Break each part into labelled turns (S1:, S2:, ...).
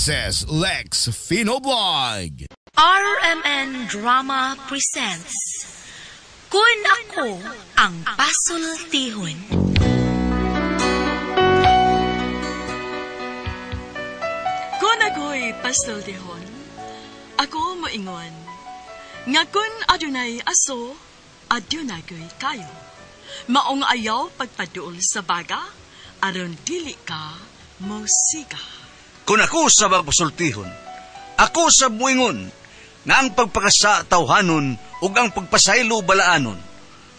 S1: This is Lex Fino Blog.
S2: RMN Drama presents Kun Ako Ang Pasultihon.
S3: Kun ako'y pasultihon, ako moingon, nga kun adunay aso, adunay ko'y kayo. Maong ayaw pagpaduol sa baga, aron dili ka mosiga.
S4: Kung ako sa pasultihon, ako sa muingon, nga ang pagpakasa tawhanon ug ang pagpasaylo balaanon.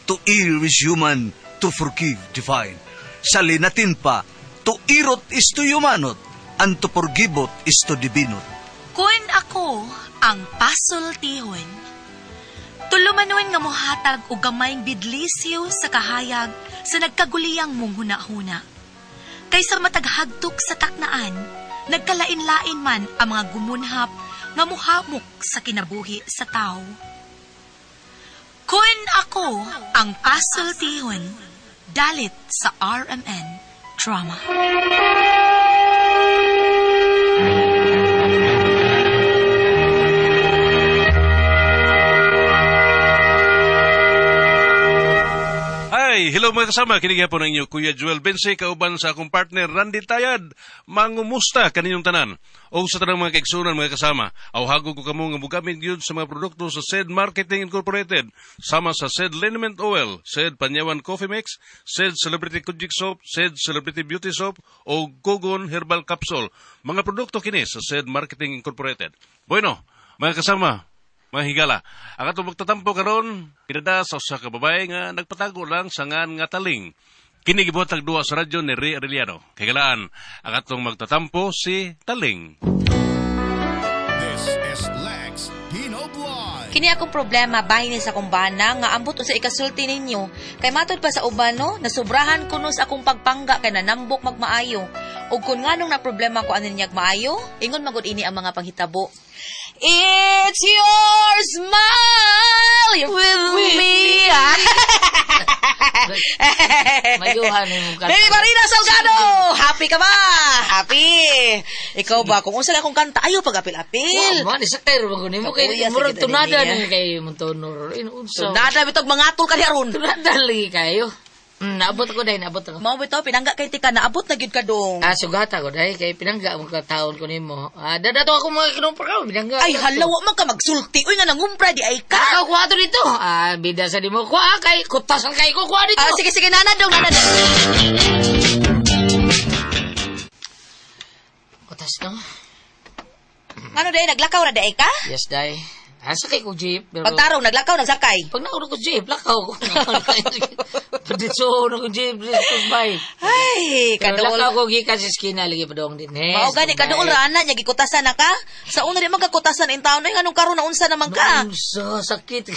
S4: To err is human, to forgive divine. Sa linatin pa, to irot is to humanot, and to forgivot is to divinot.
S2: Kun ako ang pasultihon. Tulumanon nga mohatag og gamayng bidlisyo sa kahayag sa nagkaguliyang mong hunahuna. Kaysa mataghagtok sa taknaan, nagkalain-lain man ang mga gumunhap nga muhamok sa kinabuhi sa tao. Kun ako ang pasultihon, dalit sa RMN Drama.
S5: Hi! Hello mga kasama, kini po ninyo Kuya Joel Bense, kauban sa akong partner Randy Tayad. Mangumusta kaninyong tanan? O sa tanang mga kaigsunan mga kasama, awhago ko kamo nga mugamit gyud sa mga produkto sa SED Marketing Incorporated, sama sa SED Liniment Oil, SED Panyawan Coffee Mix, SED Celebrity Kujik Soap, SED Celebrity Beauty Soap, o Gogon Herbal Capsule. Mga produkto kini sa SED Marketing Incorporated. Bueno, mga kasama, mga higala, ang atong magtatampo karon pinada sa usa ka babae nga nagpatago lang sa ngan nga taling. Kini gibuhat og duwa sa radyo ni Ray Arellano. Kay galaan, ang atong magtatampo si Taling.
S1: This is Lex Pino Blog.
S6: Kini akong problema bahin ni sa akong bana nga ambot unsa ikasulti ninyo. Kay matud pa sa uban no, nasubrahan ko no sa akong pagpangga kay nanambok magmaayo. Ug kun nganong na problema ko ani niya maayo, ingon magud ini ang mga panghitabo. It's your smile, you're with me.
S7: Mayuhan mo kanta.
S6: Baby Marina Salgado! Happy ka ba? Happy! Ikaw ba? Kung unsa lang akong kanta, ayaw pag-apil-apil.
S7: Wow, man, isa kayo rin mo. Kay
S6: Kapuya,
S7: murag
S6: sige,
S7: tunada
S6: dali
S7: ni kay Montonor. Unsa.
S6: Tunada bitog mangatol ka ni aron.
S7: Tunada lagi kayo. Naabot ko dahil, naabot ako.
S6: Mao bitaw pinangga kay tika naabot na gyud ka dong.
S7: Ah, sugata ko dahil kay pinangga mo ka taon ko nimo. Ah, dadato ako mga kinumpra ka, pinangga.
S6: Ay hala wa man ka magsulti. Uy nga nangumpra di ay ka.
S7: Ako kuha to dito. Ah, bida sa dimo kuha kay kutasan kay ko kuha dito.
S6: Ah, sige sige nana dong nana dong.
S7: Kutas no.
S6: Ano day naglakaw ra day ka?
S7: Yes, dai. Ah, sakay ko jeep. Pero
S6: Pagtarong naglakaw nagsakay.
S7: pag nauna ko jeep, lakaw ko. Paditso na ko jeep, dito bay.
S6: Ay,
S7: Pero
S6: kaduol.
S7: lakaw ko gikan sa eskina lagi pa dong din.
S6: Mao gani kaduol ra ana nya gikutasan na ka. Sa una di man kakutasan in taon ay nganong karon na unsa naman ka.
S7: Unsa sakit.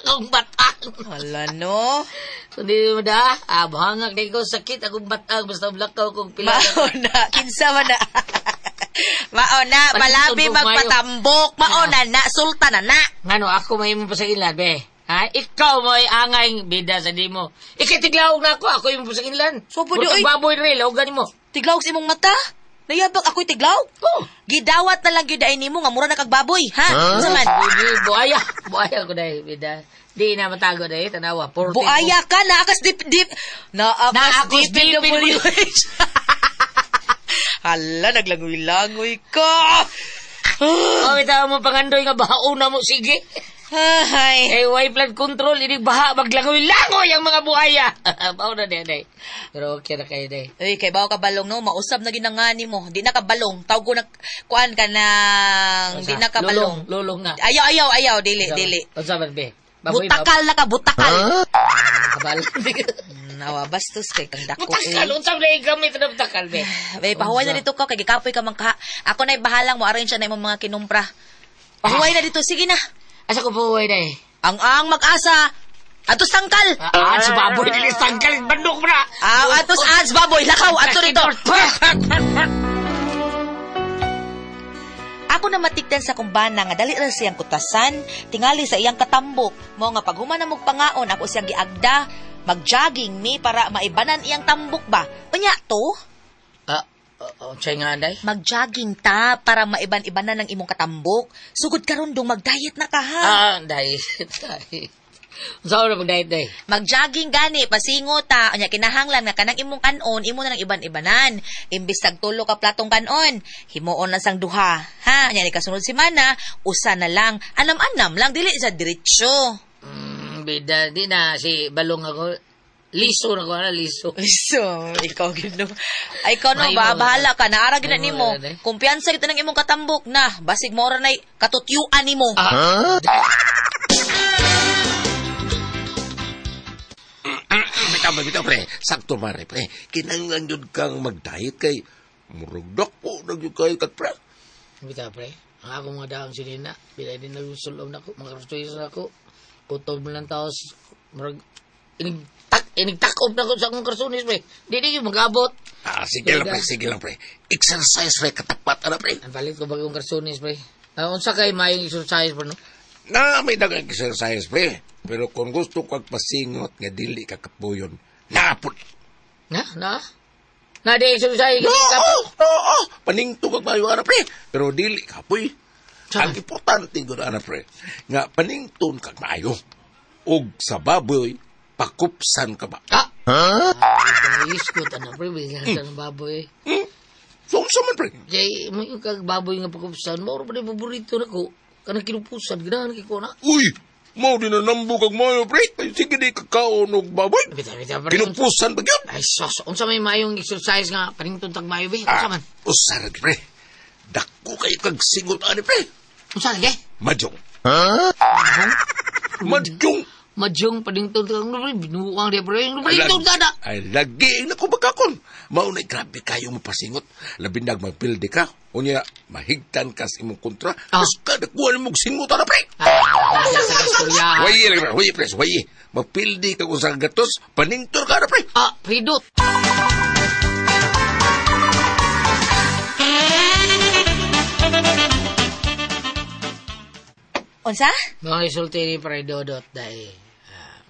S7: Akong batang.
S6: Hala no.
S7: Kundi mo da, ah, buhangag kay ko sakit akong batang basta lakaw kong pila.
S6: Mao na kinsa man na. Mao na malabi
S7: Pagtuntong mayo.
S6: magpatambok. Mao na na sultan na na.
S7: Ngano ako may imong pasakilan be. Ha? Ikaw mo ay angay bida sa dimo. Ikitiglawog na ako, ako imong pasakilan.
S6: So, pwede, oy.
S7: Baboy rin, laogan nimo.
S6: Tiglawog sa imong mata. Nayabag ako'y tiglawog.
S7: Oh.
S6: Gidawat na lang gyud ay nimo nga mura na kag baboy, ha? Unsa man?
S7: Bibi, buaya. Buaya ko dahil, bida. Di na matago dahil, tanawa. 40
S6: Buaya ka naakas dip dip naakas
S7: Naakas
S6: DPWH. Hala, naglangoy-langoy ka.
S7: Oh, bitaw mo pangandoy nga bahauna mo, sige.
S6: Ay.
S7: Eh, way flood control, ini baha, maglangoy-langoy ang mga buaya. Bauna na day. Pero okay na kayo day.
S6: Uy, kay bawo ka balong no, mausab na ginangani mo. Di na ka balong. Tawag ko na kuan ka nang di na ka balong.
S7: Lulong, lulong na.
S6: Ayaw, ayaw, ayaw, dili, dili.
S7: Unsa man be? Baboy,
S6: Butakal na ka, butakal.
S7: Kabal.
S6: Nawa, bastos kay kang dako.
S7: Butakal, unsa man gamit na butakal be?
S6: Be, pahuway na dito ka, kay gikapoy ka man ka. Ako na'y bahalang mo arrange na imong mga kinumpra. Pahuway na dito, sige na.
S7: Asa ko pahuway na eh?
S6: Ang mag-asa, atos tangkal.
S7: Ah, si baboy dili tangkal, bandok mo na.
S6: Ah, atos ads baboy, lakaw ato dito. Ako na matikdan sa kumbana nga dali ra siyang kutasan, tingali sa iyang katambok. Mao nga paghuman na pangaon ako siyang giagda, magjogging mi para maibanan iyang tambok ba. Unya to?
S7: Ah, Unsay nga anday?
S6: Mag-jogging ta para maiban-iban na ng imong katambok. Sugod karon dong mag-diet na ka ha.
S7: Ah, diet. Diet. Unsa na mag-diet day?
S6: Mag-jogging gani, pasingo ta. Unya kinahanglan nga kanang imong kanon, imo na ng iban-ibanan. Imbis tag tulo ka platong kanon, himuon na sang duha. Ha, unya ni kasunod semana, usa na lang. Anam-anam lang dili sa diretso.
S7: Bida, di na si Balong ako. Liso na ko, ana, liso.
S6: So, ikaw gino. Ay, ikaw no,
S7: Mahimo
S6: ba, bahala ka. Naara gina
S7: Mahimo
S6: nimo.
S7: na, eh.
S6: Kumpiyansa kita ng imong katambok na. Basig mo ra nay katutyuan nimo.
S7: Ah.
S8: Bitaw, pre. Sakto mare, pre. Kinanglan yun kang mag-diet kay murugdok po na yun kayo kat, pre.
S7: Bitaw, pre. Ang akong mga daang sinina, bila din nagsulom na ko, mga kartuis na ko, kutob lang taos, murag, inigtakob na ko sa akong karsunis, pre. Di di yung mag-abot.
S8: Ah, sige lang, pre. Sige lang, pre. Exercise, pre. Katapat, ana, pre.
S7: Ang palit ko bagong karsunis, pre. Unsa kay maayong exercise, pre, no?
S8: Na, may dagang exercise, pre. Pero kung gusto kag pasingot nga dili ka kapuyon, napot.
S7: Na? Na? Na di exercise?
S8: No, oo, paningtog kag maayo, ana, pre. Pero dili kapoy. Ang importante gud, ana, pre, nga panington kag maayo. Og sa baboy, pakupsan ka ba?
S7: Ah! Huh? Iskot, ana, pre. Bigyan ka ng baboy.
S8: So, unsa man, pre?
S7: Kay, may kag baboy nga pakupsan, mauro pa di paborito na ko. Kanang kinupusan, ganahan kay ko na.
S8: Uy! Mao din na nambo kag maayo, pre. Ay, sige di kakaon og baboy.
S7: Bitaw, bitaw, pre.
S8: Kinupusan ba gyud?
S7: Ay, sos. Unsa may maayong exercise nga panington tag maayo, be? Unsa man?
S8: Usa ra pre. Dako kayo kag singot ani, pre.
S7: Unsa lagi?
S8: Mahjong. Huh? Mahjong.
S7: Mahjong panington tag pre. Binuang di pre. Panington ta na.
S8: Ay, lagi na ko bagakon. Mao na grabe kayo mapasingot. Labi nag magpildi ka. Unya, mahigtan ka sa imong kontra.
S7: Ah.
S8: Mas ka, nakuha ni mong singot na, pre.
S7: Ah,
S8: Waye, lagi, pre. Waye, pre. Waye. Magpildi ka kung sa gatos, paningtor ka na, pre.
S7: Ah, pridot.
S6: Unsa?
S7: Mga isulti ni Pre Dodot dahil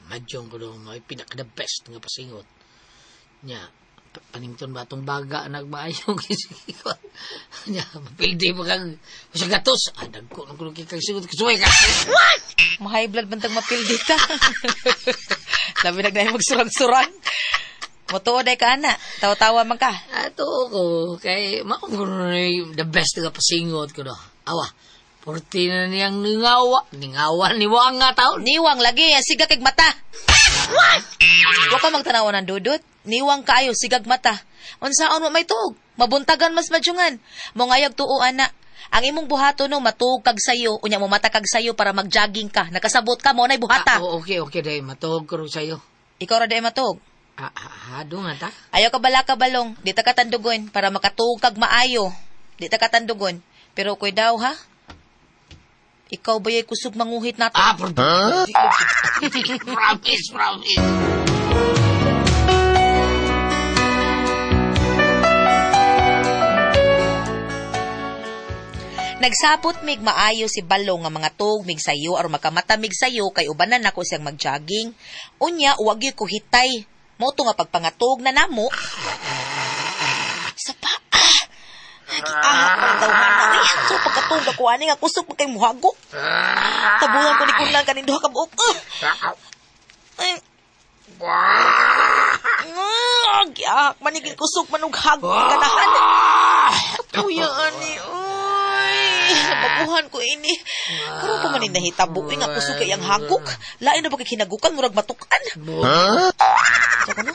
S7: mahjong ko doon, may pinaka the best nga pasingot. Nya, panington ba itong baga nagmaayong kisikot? Nya, mapildi pa kang sa gatos. Ah, dagko ng kulong kikang singot. Kasuway ka.
S6: What? Mahay blood bantang mapildi ta. Labi nagnahin magsurang-surang. Motuo day ka, ana. Tawa-tawa man ka.
S7: Ato ko, kay maong the best nga pasingot ko do. Awa, porti na niyang ningawa. Ningawa, niwang nga taon.
S6: Niwang lagi, sigag kag mata. What? Wa ka magtanawa ng dudot. Niwang kaayo, sigag mata. Unsaon mo may tuog? Mabuntagan mas madyungan. Mongayag tuo, ana. Ang imong buhato no, matuog kag sayo, unya mo mata kag sayo para mag-jogging ka. Nakasabot ka, mo na'y buhata.
S7: Ah, okay, okay, day. Matuog ko rin sayo.
S6: Ikaw ra day matuog.
S7: Hado nga ta.
S6: Ayaw ka bala ka balong. Di ta katandugon para makatuog kag maayo. Di ta katandugon. Pero koy daw ha? Ikaw ba yay kusog manguhit nato?
S7: Ah, huh? Promise, promise.
S6: Nagsapot mig maayo si Balong nga mga tuog mig sayo aron makamata mig sayo kay ubanan nako siyang magjogging. Unya wag gyud ko hitay. Mo to nga pagpangatog na namo. Sa paa. Giahak man tawhan na. Ay, so pagkatug ako ani nga kusog man kay muhago. Tabuhan ko ni kunlang kaning duha ka buok. Ay. Giahak man ni kusog man og hago kanahan. Kapuya ani. Uy, nabaguhan ko ini. Karon pa man ni nahitabo uy nga kusog kay ang hagok. Lain na ba kay kinagukan murag matukan.
S7: Huh?
S6: Sa kuno?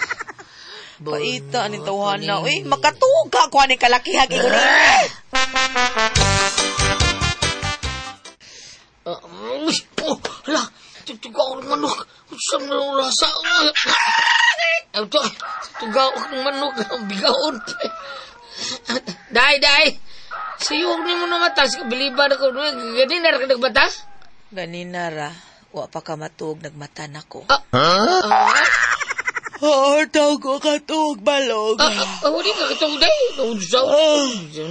S6: Paita aning tawhana uy, makatuga ko aning kalakihag ingon ni.
S7: Oh, hala, tugaw ng manok. Usang na rasa. Ito, tugaw ng manok. Bigaon. Day, day. Siyog ni mo na matas. Kabiliban ako. Ganina ra ka nagbatas?
S6: Ganina ra. Wa pa ka matuog, nagmata na ko.
S7: Huh?
S6: Oo, tawag ko katuog, balog.
S7: Hindi ka katuog, day.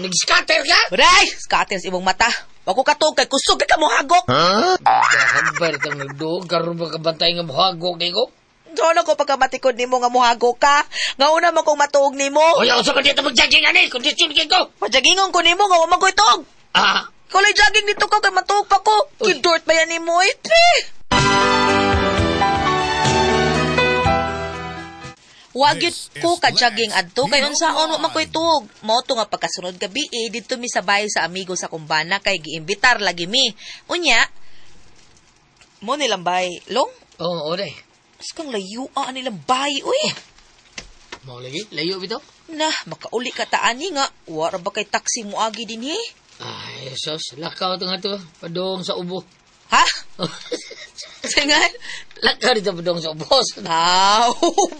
S7: Nag-scatter ka?
S6: Day! Scatter sa imong mata. Wa ko katuog kay kusog ka mo hagok.
S7: Huh? Kabar itang nagduog. Karoon ba kabantay nga muhagok, di ko?
S6: Solo ko pagkamatikod nimo nga muhago ka. Nga una man kong matuog nimo.
S7: Oy, unsa man dito mag-jogging ani? Kondisyon kay ko.
S6: Pajagingon ko nimo nga wa man ko'y tuog.
S7: Ah,
S6: Kulay jogging dito ka kay matuog pa ko. Kidort ba yan nimo eh? Wa gyud ko ka jogging adto kay unsaon wa man ko'y tuog. Mao to nga pagkasunod gabi eh, didto mi sa bahay sa amigo sa kumbana kay giimbitar lagi mi. Unya mo nilang bay long.
S7: Oo, oh, day.
S6: Mas kang layo nilang bay uy.
S7: Mao lagi, layo bitaw.
S6: Nah, makauli ka ta ani nga. Wa ra ba kay taxi moagi dinhi?
S7: Ay, sus, lakaw to nga to. Padong sa ubo.
S6: Ha? Singan?
S7: Lakaw dito padong sa ubo.
S6: Aw.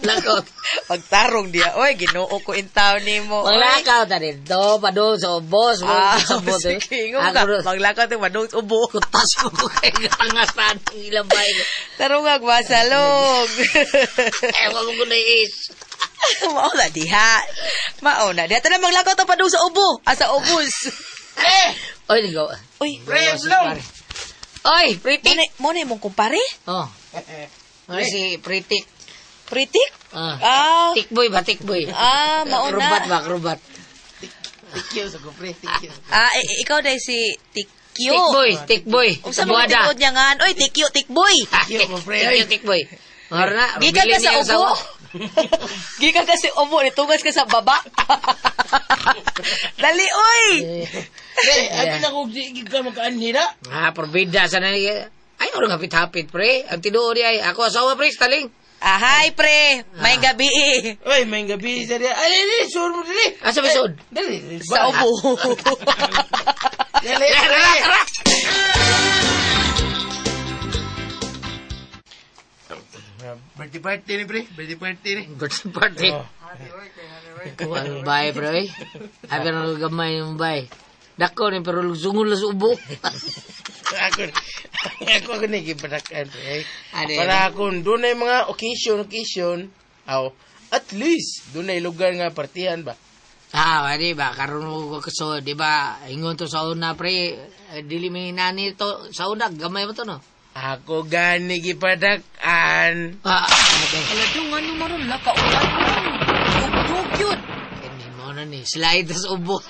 S7: Lakaw.
S6: Pagtarong diya. Oy, Ginoo ko in town nimo. Oy.
S7: Maglakaw ta dito, padong sa ubo.
S6: Ah,
S7: Sa ubo.
S6: sige, ingon ka. Maglakaw ta padong sa ubo.
S7: Kutas ko ko kay angasan ang ilang bay.
S6: Tarong agwasalog.
S7: Ewan mo ko na is.
S6: Mao na diha. Mao na diha. Tara maglakaw ta padung sa ubo. Ah, sa ubos.
S7: Eh! Oy, ligaw.
S6: Uy,
S7: Pre, Oy, Pritik.
S6: Mo na imong kumpare?
S7: Oh. Mo si Pritik.
S6: Pritik?
S7: Ah.
S6: Ah.
S7: Tikboy ba, tikboy?
S6: Ah, mauna.
S7: Rubat ba, rubat.
S8: Thank you sa ko, pre. Thank you.
S6: Ah, ikaw dahil si Tikyo.
S7: Tikboy, tikboy.
S6: Unsa man tinuod niya ngan? Oy, Tikyo, Tikboy.
S7: Tikyo mo, pre. Tikyo, tikboy. Mara na,
S6: Gikan ka sa ubo. Gikan ka sa ubo, nitugas ka sa baba. Dali, oy!
S8: Pre, abi na ko di ka makaanhira.
S7: Ah, porbida sa na. Ay, orang hapit-hapit, pre. Ang tinuod ay ako asawa, pre, taling.
S6: Ah, hi, pre. May gabi eh.
S8: Oy, may gabi sa diya. Ay, dali, suod mo dali.
S7: Asa ba suod?
S8: Dali.
S6: Sa ubo.
S8: Dali, dali. Birthday party ni, pre. Birthday party ni.
S7: Birthday party. Kung ang bahay, pre. Abi na gamay yung bahay. Dako ni, pero sungol na sa ubo.
S8: Ako ni gipadakan, pre.
S7: Ano yun?
S8: Para kung doon ay mga occasion, aw, at least doon ay lugar nga partihan ba?
S7: Ah, di ba? Karon mo ko so, di ba? Ingon to sa una, pre. Dili may nani to sa una, gamay mo to, no?
S8: Ako gani gipadakan.
S7: Ah, okay.
S6: Ala, dong, ano maron? Lakaulan mo. Dugdug yun.
S7: Kani mo na ni, slide sa ubo.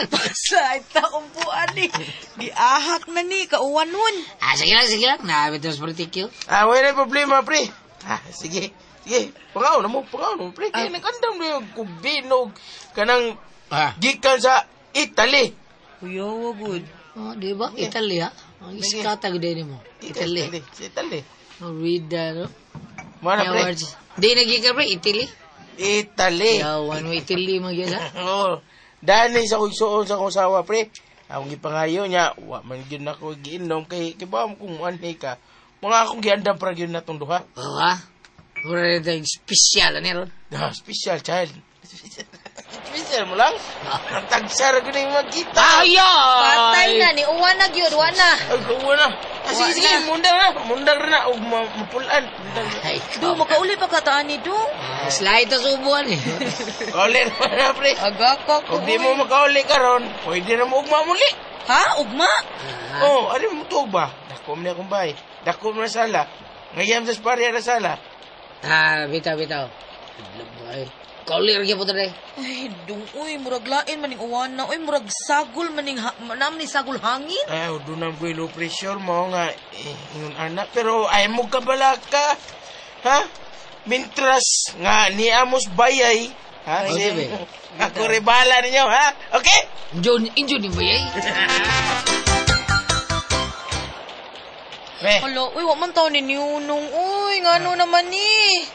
S6: Slide ta umpuan ni. Giahak na ni, kauwan nun.
S7: Ah, sige lang, sige lang. Naabit sa partikyo.
S8: Ah, wala problema, pre. Ah, sige. Sige, pangaw na mo, pre. Kaya nagkandam na yung kubinog kanang gikan sa Italy.
S6: Kuya, good.
S7: Oh, di ba? Italy, ha? Ang iskatag din mo. Italy.
S8: Sa Italy.
S7: Rida, no?
S8: Mana, pre?
S7: Di nagiging pre, Italy.
S8: Italy.
S7: Yawan mo, Italy mo yun, ha?
S8: Oo. Dani sa kong suon sa kong sawa, pre. Akong gipangayo niya, wa man gyud nako giinom kay kibaw kung anhi ka. Mga akong giandam para gyud natong duha.
S7: Oo, ha? Mura rin special, ano ron?
S8: Ah, special, child. Special mo lang. Ang tagsara ko na yung magkita.
S7: Ayay!
S6: Patay na ni, uwan na gyud, uwan na.
S8: Ay, uwan na. Ah, sige, sige, mundar na. Mundar na. O mapulan. Mundar na.
S7: Ay,
S6: Do, makauli pa ka taan ni Do.
S7: Slide sa ubuan, eh.
S8: Kauli naman na, pre.
S6: Aga ka ko.
S8: Kung di mo makauli karon, pwede na mo ugma muli.
S6: Ha? Ugma?
S8: Oh, ano mo tuog ba? Dako mo na akong bahay. Dako mo na sala. Ngayam sa sparya na sala.
S7: Ah, bitaw, bitaw. Ay, kauli rin po tayo.
S6: Ay, dung, uy, murag lain maning uwan na. Uy, murag sagol maning, naman ni sagol hangin.
S8: Ay, doon ang low pressure mo nga, ingon anak. Pero ay mo kabalaka. Ha? Mintras nga ni Amos Bayay. Ha?
S7: Oh, sige.
S8: Ako rebala ninyo, ha? Okay?
S7: Injon ni Bayay.
S8: Pre.
S6: Alo, uy, wa man taon ni Nunong. Uy, ngano naman ni.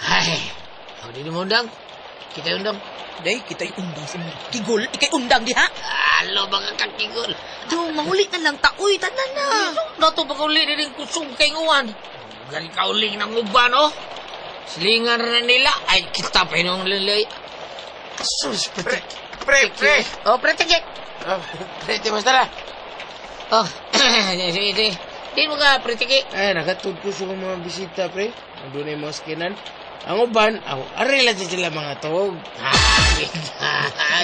S7: Ay, ako din mo undang. Kita undang.
S6: Day, kita'y undang sa mga kigol. Ika'y undang diha.
S7: Alo, mga kakigol.
S6: Dong, mangulit na lang ta. Uy, tanan na.
S7: Dato pa kauli din kusog kay uwan. Gani kauling ng uban, oh. Silingan na nila. Ay, kita pa yun ang lilay. Sus,
S8: Pre, pre, pre.
S7: Oh, pre, tige.
S8: Oh, pre, di basta na.
S7: Oh, sige, sige. Di mo ka, pre, tige.
S8: Ay, nakatud ko sa mga bisita, pre. Doon na yung mga skinan. Ang uban, aw, ari lang sila mga tog.
S7: Ah,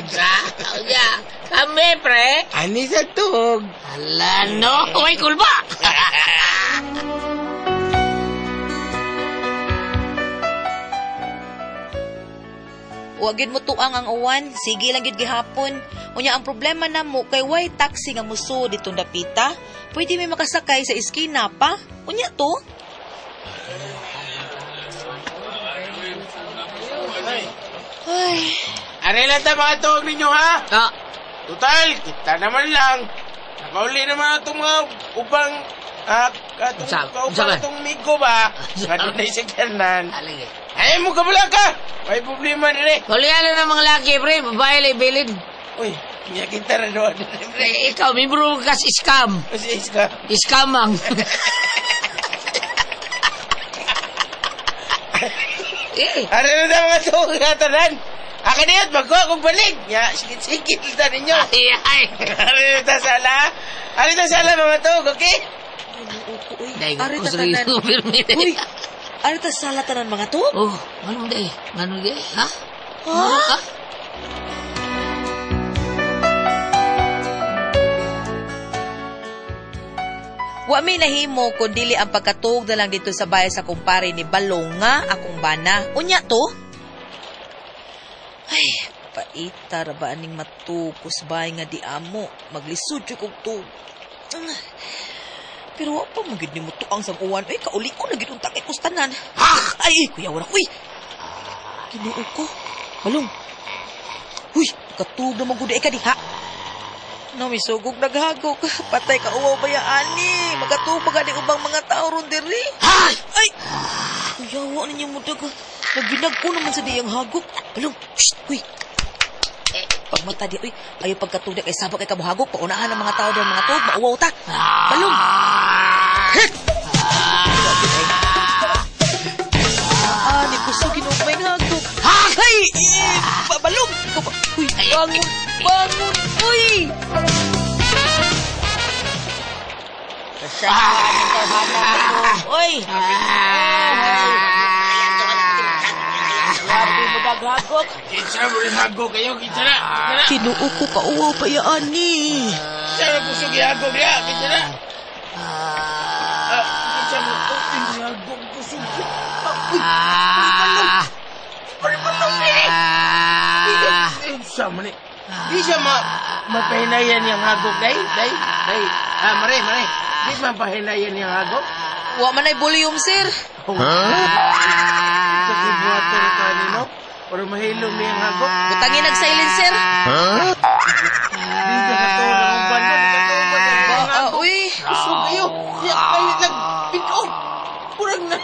S7: kami, pre.
S8: Ani sa tog.
S7: Ala, no. Uy, kulba.
S6: Wa gyud mo tuang ang uwan, sige lang gyud gihapon. Unya ang problema namo kay way taxi nga musuod ditong dapita. Pwede may makasakay sa iskina pa. Unya to. Ay,
S8: Are lang ta mga tuog ninyo ha?
S7: Ah,
S8: Total, kita naman lang. Nakauli naman itong mga upang atong
S7: Unsa- unsa
S8: kaupang
S7: ba?
S8: itong migo ba? Nga doon sa kanan.
S7: aligi.
S8: Ay mo kabala ka! May problema dire.
S7: Kuliano na mga laki, pre. Babae lang bilin.
S8: Uy, niya kita na doon.
S7: Pre, ikaw, mibro ka sa scam.
S8: Kasi iska.
S7: Scamang. eh,
S8: Are na ta mga tuog nga tanan. Akin na yun, magkuha kong balik. Ya, sikit-sikit ta ninyo.
S7: ay, ay.
S8: Are na ta sala. Are na sala mga tuog, okay?
S6: uy,
S7: Dahil
S6: ari
S7: ko
S6: ta
S7: sa
S6: tanan.
S7: rin pirmi.
S6: Uy, ari ta sala tanan mga to?
S7: Oh, ano day? Ano day? Ha?
S6: Ha?
S7: Ha?
S6: Wa mi nahimo kun dili ang pagkatuog na lang dito sa bahay sa kumpare ni Balong nga akong bana. Unya to? Ay, paita ra ba aning matukos bay nga di amo. Maglisod jud kog tug. Pero wa pa man gid nimo tuang sa uwan. Ay, kauli ko na gid unta kay kustanan. Ay, kuya wala uy. Ginoo ko. Balong. Uy, katug naman gud ka diha. No, misugog naghagok. Patay ka uwaw ba ya, ani? Magatug ba gani ubang mga tao ron diri? Ay! Kuyawa ninyo mo daga. Naginag ko naman sa diyang hagok. Balong, shh, uy. Pagmata di, uy. Ayaw pagkatug kay sabak kay kamuhagok. Paunahan ang mga tao dyan, mga tug. Mauwaw ta. Balong. Ah, ni kusog ginugmay nga hagok. Ay! Balong! Uy, bangon! Bangon! Uy! Uy! Grabe mo daghagok.
S8: Kinsa mo rin hago kayo, kinsa na.
S6: Tinuo ko kauwaw pa yaan ni.
S8: Kinsa na kusog ihago niya, kinsa na. Kinsa mo, ihago kusog. Uy, pare balong ni. Kinsa mo ni. Di siya mapahinayan niyang hagok, day, day, day. Ah, mare, mare. Di mapahinayan niyang hagok?
S6: Wa man ay volume, sir.
S8: Sa kibuhato ni kanino? Para mahilom niyang hagok?
S6: Butangin nag-silent, sir.
S8: Di siya katuwa ng bando, di katuwa ng hagok.
S6: Uy.
S8: Kusog kayo. Siya, kayo nagpikog. Kurang na.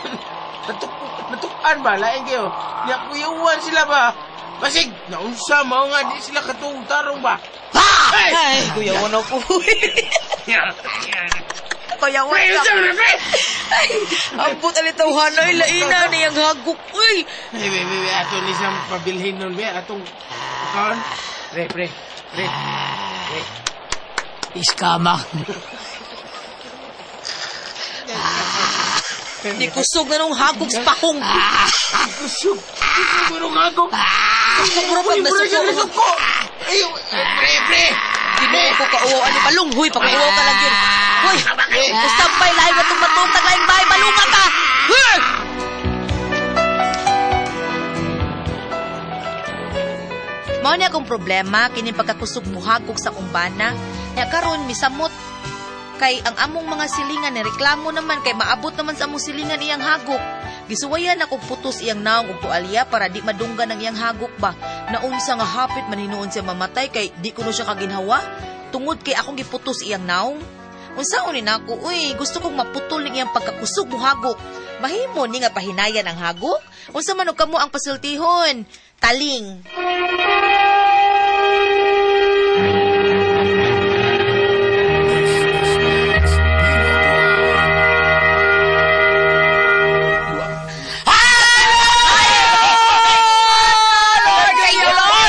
S8: Natukan ba? Lain kayo. Niya, kuyawan sila ba? Basig, naunsa, mao nga, di sila katuong tarong ba? Ay!
S6: Ay, kuya, wala ko. Kuya,
S8: Pre,
S6: wala.
S8: unsa man na, pre?
S6: Ay, ambot alitawhan ay laina niyang hagok. Uy!
S8: Ay, be, be, be, ato ni siyang pabilhin nun, be, atong kaon. Pre, pre, pre. Pre.
S7: Scamang.
S6: Di kusog na nung hagok sa pahong.
S8: Kusog. Kusog mo nung hagok.
S6: Mura pag
S8: Uy, mura siya
S6: nasuko.
S8: nasuko. Ay, pre, pre.
S6: Ginoo ko kauwaw ani balong. Huy, pag-uwaw ka lang yun. Huy, ustampay lahi nga itong matong taglaing bahay. Balunga ka! Huy! Mao ni akong problema kini pagkakusog muhagok sa kumbana. Nya karon misamot kay ang among mga silingan ni reklamo naman kay maabot naman sa among silingan iyang hagok. Gisuwayan ako putos iyang naong ug tualya para di madunggan ang iyang hagok ba. Naunsa nga hapit man hinuon siya mamatay kay di kuno siya kaginhawa tungod kay akong giputos iyang naong. Unsaon ni nako, uy, gusto kong maputol ning iyang pagkakusog muhagok. Mahimo ni nga pahinayan ang hagok. Unsa man og kamo ang pasultihon? Taling.
S1: This is Lex Pino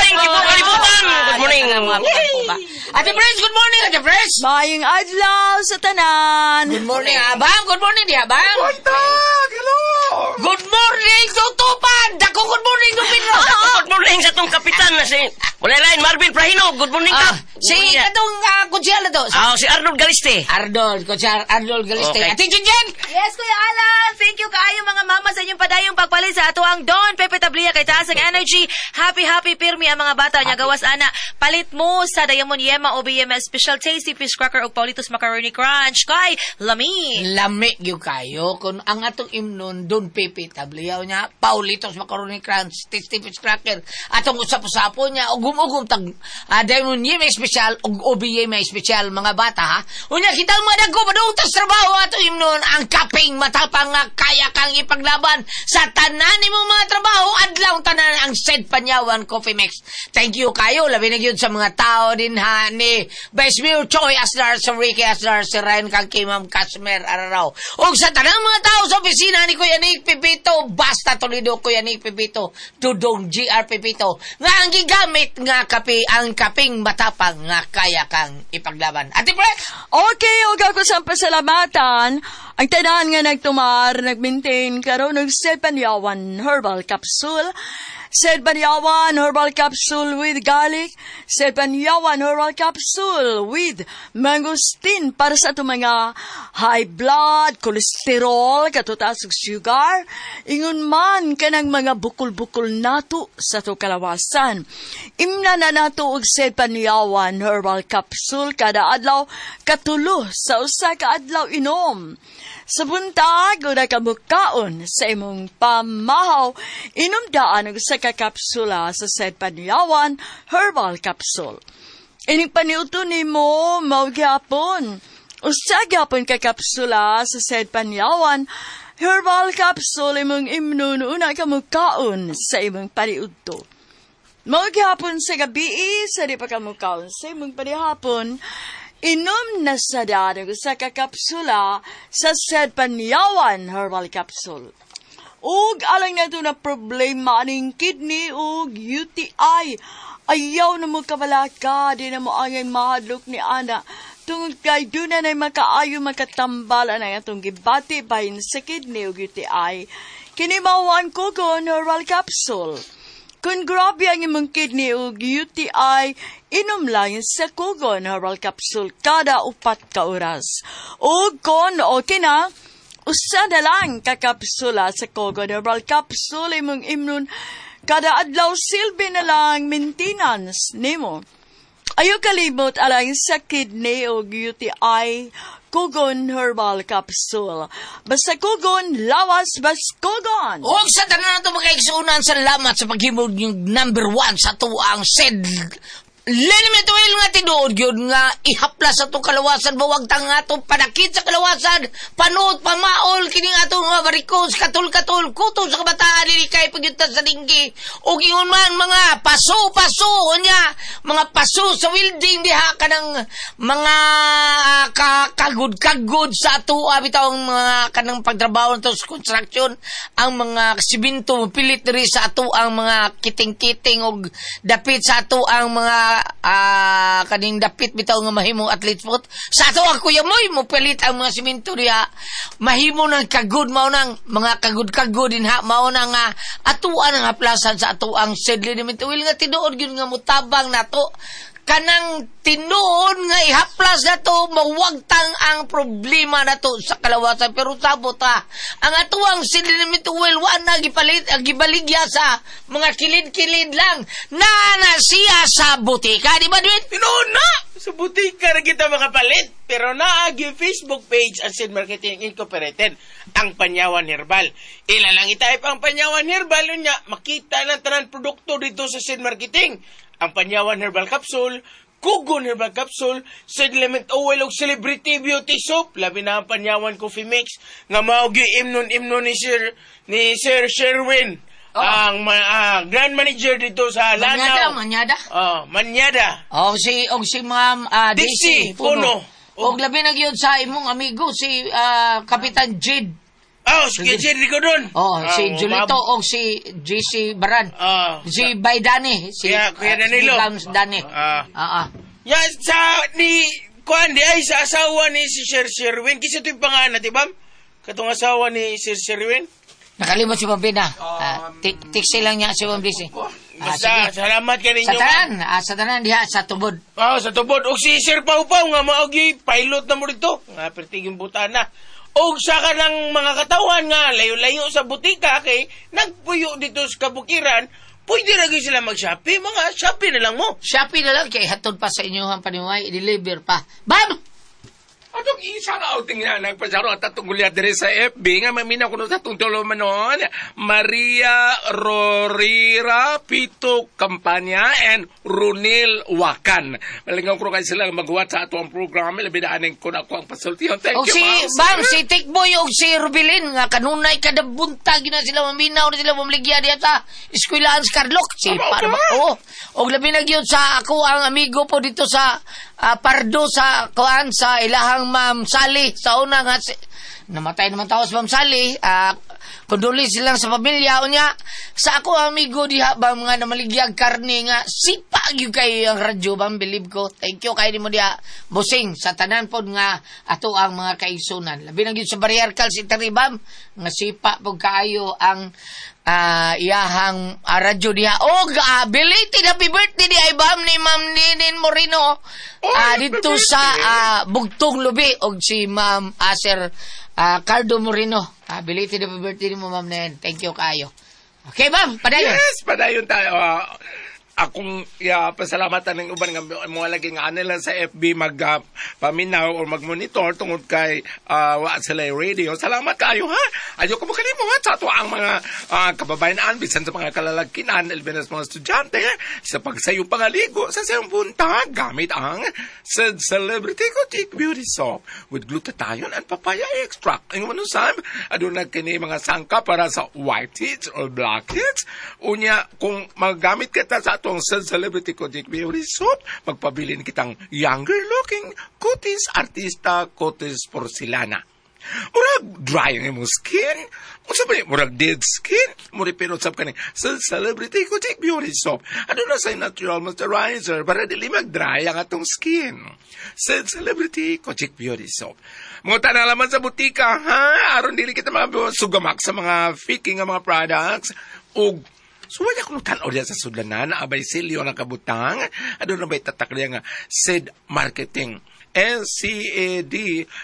S7: Good morning! Good morning! Ate Pres, good morning, Ate Pres!
S3: Maayong adlaw sa tanan.
S7: Good morning, Abang! Good morning, di Abang!
S8: Hello!
S7: Good morning, Tutupan! Dako, good morning, Don Pedro!
S9: Good morning sa tong kapitan na si Wala lain, Marvin Prahino. Good morning,
S7: Ah,
S9: Kap.
S7: si katong konsyal na to.
S9: Si Arnold Galiste.
S7: Arnold, konsyal Arnold Galiste.
S9: Okay.
S7: Ate Jinjin!
S6: Yes, Kuya Alan! Thank you kaayo mga mama sa inyong padayong pagpalit sa ato ang Don Pepe Tablia kay taas ang energy. Happy, happy pirmi ang mga bata nya gawas ana. Palit mo sa Diamond Yema o BMS Special Tasty Fish Cracker ug Paulitos Macaroni Crunch kay lami.
S7: Lami gyud kayo kun ang atong imnon Don Pepe Tablia niya Paulitos Macaroni Crunch Tasty Fish Cracker atong usap-usapon niya ugum-ugum tag Diamond Yema Special ug OBA may special mga bata ha. Unya kita ang mga dagko padung tas trabaho atong imnon ang kaping matapang nga kaya kang ipaglaban sa tanan nimong mga trabaho adlaw tanan ang Said Panyawan Coffee Mix. Thank you kayo labi na gyud sa mga tao din ha ni Vice Mayor Choi Asnar, sa Ricky Asnar, si Ryan kang kay Ma'am Casmer Araraw. Og sa tanang mga tao sa opisina ni Kuya Nick Pepito, basta Toledo Kuya Nick Pepito, Dudong GR Pepito, nga ang gigamit nga kape ang kaping matapang nga kaya kang ipaglaban. Ate Prex!
S3: Okay, og ako sa pasalamatan, ang tanan nga nagtumar, nagmaintain karon og Sepanyawan Herbal Capsule. Sepanyawan Herbal Capsule with garlic, Sepanyawan Herbal Capsule with mangosteen para sa atong mga high blood, cholesterol, katutaas ug sugar, ingon man kanang mga bukol-bukol nato sa ato kalawasan. Imna na nato og Sepanyawan Herbal Capsule kada adlaw katulo sa usa ka adlaw inom. Sa buntag o nakamukaon sa imong pamahaw, inom daan og usa ka kapsula sa Sepanyawan Herbal Capsule. Ining paniuto nimo mao gyapon. Usa gyapon ka kapsula sa Sepanyawan Herbal Capsule imong imnon una ka mukaon sa imong paniudto. Mao gyapon sa gabi sa di pa ka mukaon sa imong panihapon, inom na sa daan og usa ka kapsula sa Sepanyawan Herbal Capsule. Ug alang nato na problema aning kidney ug UTI. Ayaw na mo kabalaka, di na mo angay mahadlok ni ana. Tungod kay doon na makaayo makatambal ang atong gibati bahin sa kidney ug UTI. Kini mao ang Kugon Herbal Capsule. Kung grabe ang imong kidney ug UTI, inom lang sa Kugon Herbal Capsule kada 4 ka oras. Ug kon okay na, usa na lang ka kapsula sa Kugon Herbal Capsule imong imnon kada adlaw, silbi na lang maintenance nimo. Ayaw kalimot alang sa kidney o UTI, Kugon Herbal Capsule. Basta Kugon, lawas bas Kugon!
S7: Og sa tanan nato mga kaigsuonan, salamat sa paghimog yung number 1 sa tuang Said Liniment Oil nga tinuod gyud nga ihaplas sa atong kalawasan, bawag tang atong panakit sa kalawasan, panuot pamaol kining atong mga varicose, katul-katul, kuto sa kabataan dili kay pagyutan sa dinggi. Og ingon man mga paso-paso unya, mga paso sa welding diha kanang mga kagud-kagud sa atoa bitaw ang mga kanang pagtrabaho nato sa construction, ang mga siminto pilit diri sa ato ang mga kiting-kiting og dapit sa ato ang mga kaning dapit bitaw nga mahimong athlete foot sa ato ang Kuya Moy mo pilit ang mga siminto diha mahimo nang kagud, mao nang mga kagud-kagud din ha, mao nang atuan ang haplasan sa ato ang Said Liniment Oil nga tinuod gyud nga mutabang nato kanang tinuod nga ihaplas nato mawagtang ang problema nato sa kalawasan. Pero sabot ha, ang atuang Said Liniment Oil wa na gipalit, gibaligya sa mga kilid-kilid lang na siya sa butika, di ba Dwin?
S10: Tinuod na! Sa butika na kita makapalit. Pero naagi Facebook page ang Sid Marketing Incorporated, ang Panyawan Herbal. Ila lang itype ang Panyawan Herbal, unya makita ng tanan produkto dito sa Sid Marketing. Ang Panyawan Herbal Capsule, Kugon Herbal Capsule, Sediment Oil ug Celebrity Beauty Soap. Labi na ang Panyawan Coffee Mix nga mao gyud imnon-imnon ni Sir Sherwin.
S7: Oh.
S10: Ang grand manager dito sa Lanao.
S7: Manyada.
S10: Manyada.
S7: Oh, si Ma'am
S10: Dixie Puno.
S7: Og labi na gyud sa imong amigo si Kapitan Jade.
S10: Oh, si Jade Rigodon.
S7: Oh, si Julito og si JC Baran. Si Baydani, si
S10: Kuya Danilo.
S7: Si Dani.
S10: Ya sa ni kuan di ay sa asawa ni si Sir Sherwin. Kinsa to'y pangalan, di ba? Katong asawa ni Sir Sherwin.
S7: Nakalimot si Ma'am Bina. Tiksi lang niya si Ma'am Dixie.
S10: Basta,
S7: sige.
S10: salamat kaninyo.
S7: Sa tanan, sa tanan diha sa tubod.
S10: Ah, sa tubod. Og si Sir Pau Pau nga maogi pilot na mo dito. Nga pertiging butana. Og sa kanang mga katawan nga layo-layo sa butika kay nagpuyo dito sa kabukiran, pwede ra gyud sila mag-Shopee. Mga Shopee na lang mo.
S7: Shopee na lang kay hatod pa sa inyo ang paniway, i-deliver pa. Bam!
S8: Atong isa na outing nga nagpasaro at atong gulyat diri sa FB nga maminaw kuno sa atong tulumanon Maria Rorira Pito Campanya and Runil Wakan. Malingaw ko kay sila maghuwat sa atong program labi na aning kun ako ang pasultihon. Thank
S7: Og
S8: you,
S7: si
S8: ma'am.
S7: Bam, si Tikboy og si Rubilin nga kanunay kada buntag na sila maminaw na sila mamaligya diha sa eskwelaan sa Carloc. Si
S8: Aba,
S7: para
S8: aba.
S7: oo. Og labi na gyud sa ako ang amigo po dito sa Pardo sa kuan sa ilahang Ma'am Sally sa una nga si, namatay naman tao sa Ma'am Sally. Condolence lang sa pamilya unya sa ako ang amigo diha ba mga namaligyag karne nga sipa gyud kay ang radyo bam believe ko. Thank you kay nimo diha busing sa tanan pod nga ato ang mga kaigsunan. Labi na gyud sa Barrier si Taribam nga sipa pud kaayo ang iyahang radyo diha. Og belated happy birthday di ay bam ni Ma'am Ninin Moreno
S8: Oh, happy
S7: dito sa
S8: birthday.
S7: Bugtong Lubi og si Ma'am Aser Cardo Moreno. Belated happy birthday nimo Ma'am Nen. Thank you kaayo. Okay, ma'am, padayon.
S8: Yes, padayon tayo. Akong ya, pasalamatan ng uban nga mga lagi nga ano lang sa FB mag paminaw or magmonitor tungod kay wa sila yung radio. Salamat kayo ha. Ayo ko mo ha sa ato ang mga kababayan bisan sa mga kalalakinan, labi na sa mga estudyante sa pagsayo pangaligo sa sayong buntag gamit ang Said Celebrity Boutique Beauty Soap with glutathione and papaya extract. Ang ano sam, aduna kini mga sangka para sa white heads or black heads. Unya kung magamit kita sa atong Said Celebrity Kojic Beauty Soap, magpabilin kitang younger looking kutis artista kutis porcelana. Murag dry ang imong skin. Unsa ba ni murag dead skin? Muri pero sab kani sa Celebrity Kojic Beauty Soap. Aduna sa natural moisturizer para dili mag-dry ang atong skin. Sa Celebrity Kojic Beauty Soap. Mga nalaman sa butika, ha? Aron dili kita mga sugamak sa mga fake nga mga products. Ug So, wala kong tanaw diya sa sudlanan, abay silyo ng kabutang, aduna ba'y tatak niya nga Sid Marketing. NCAD,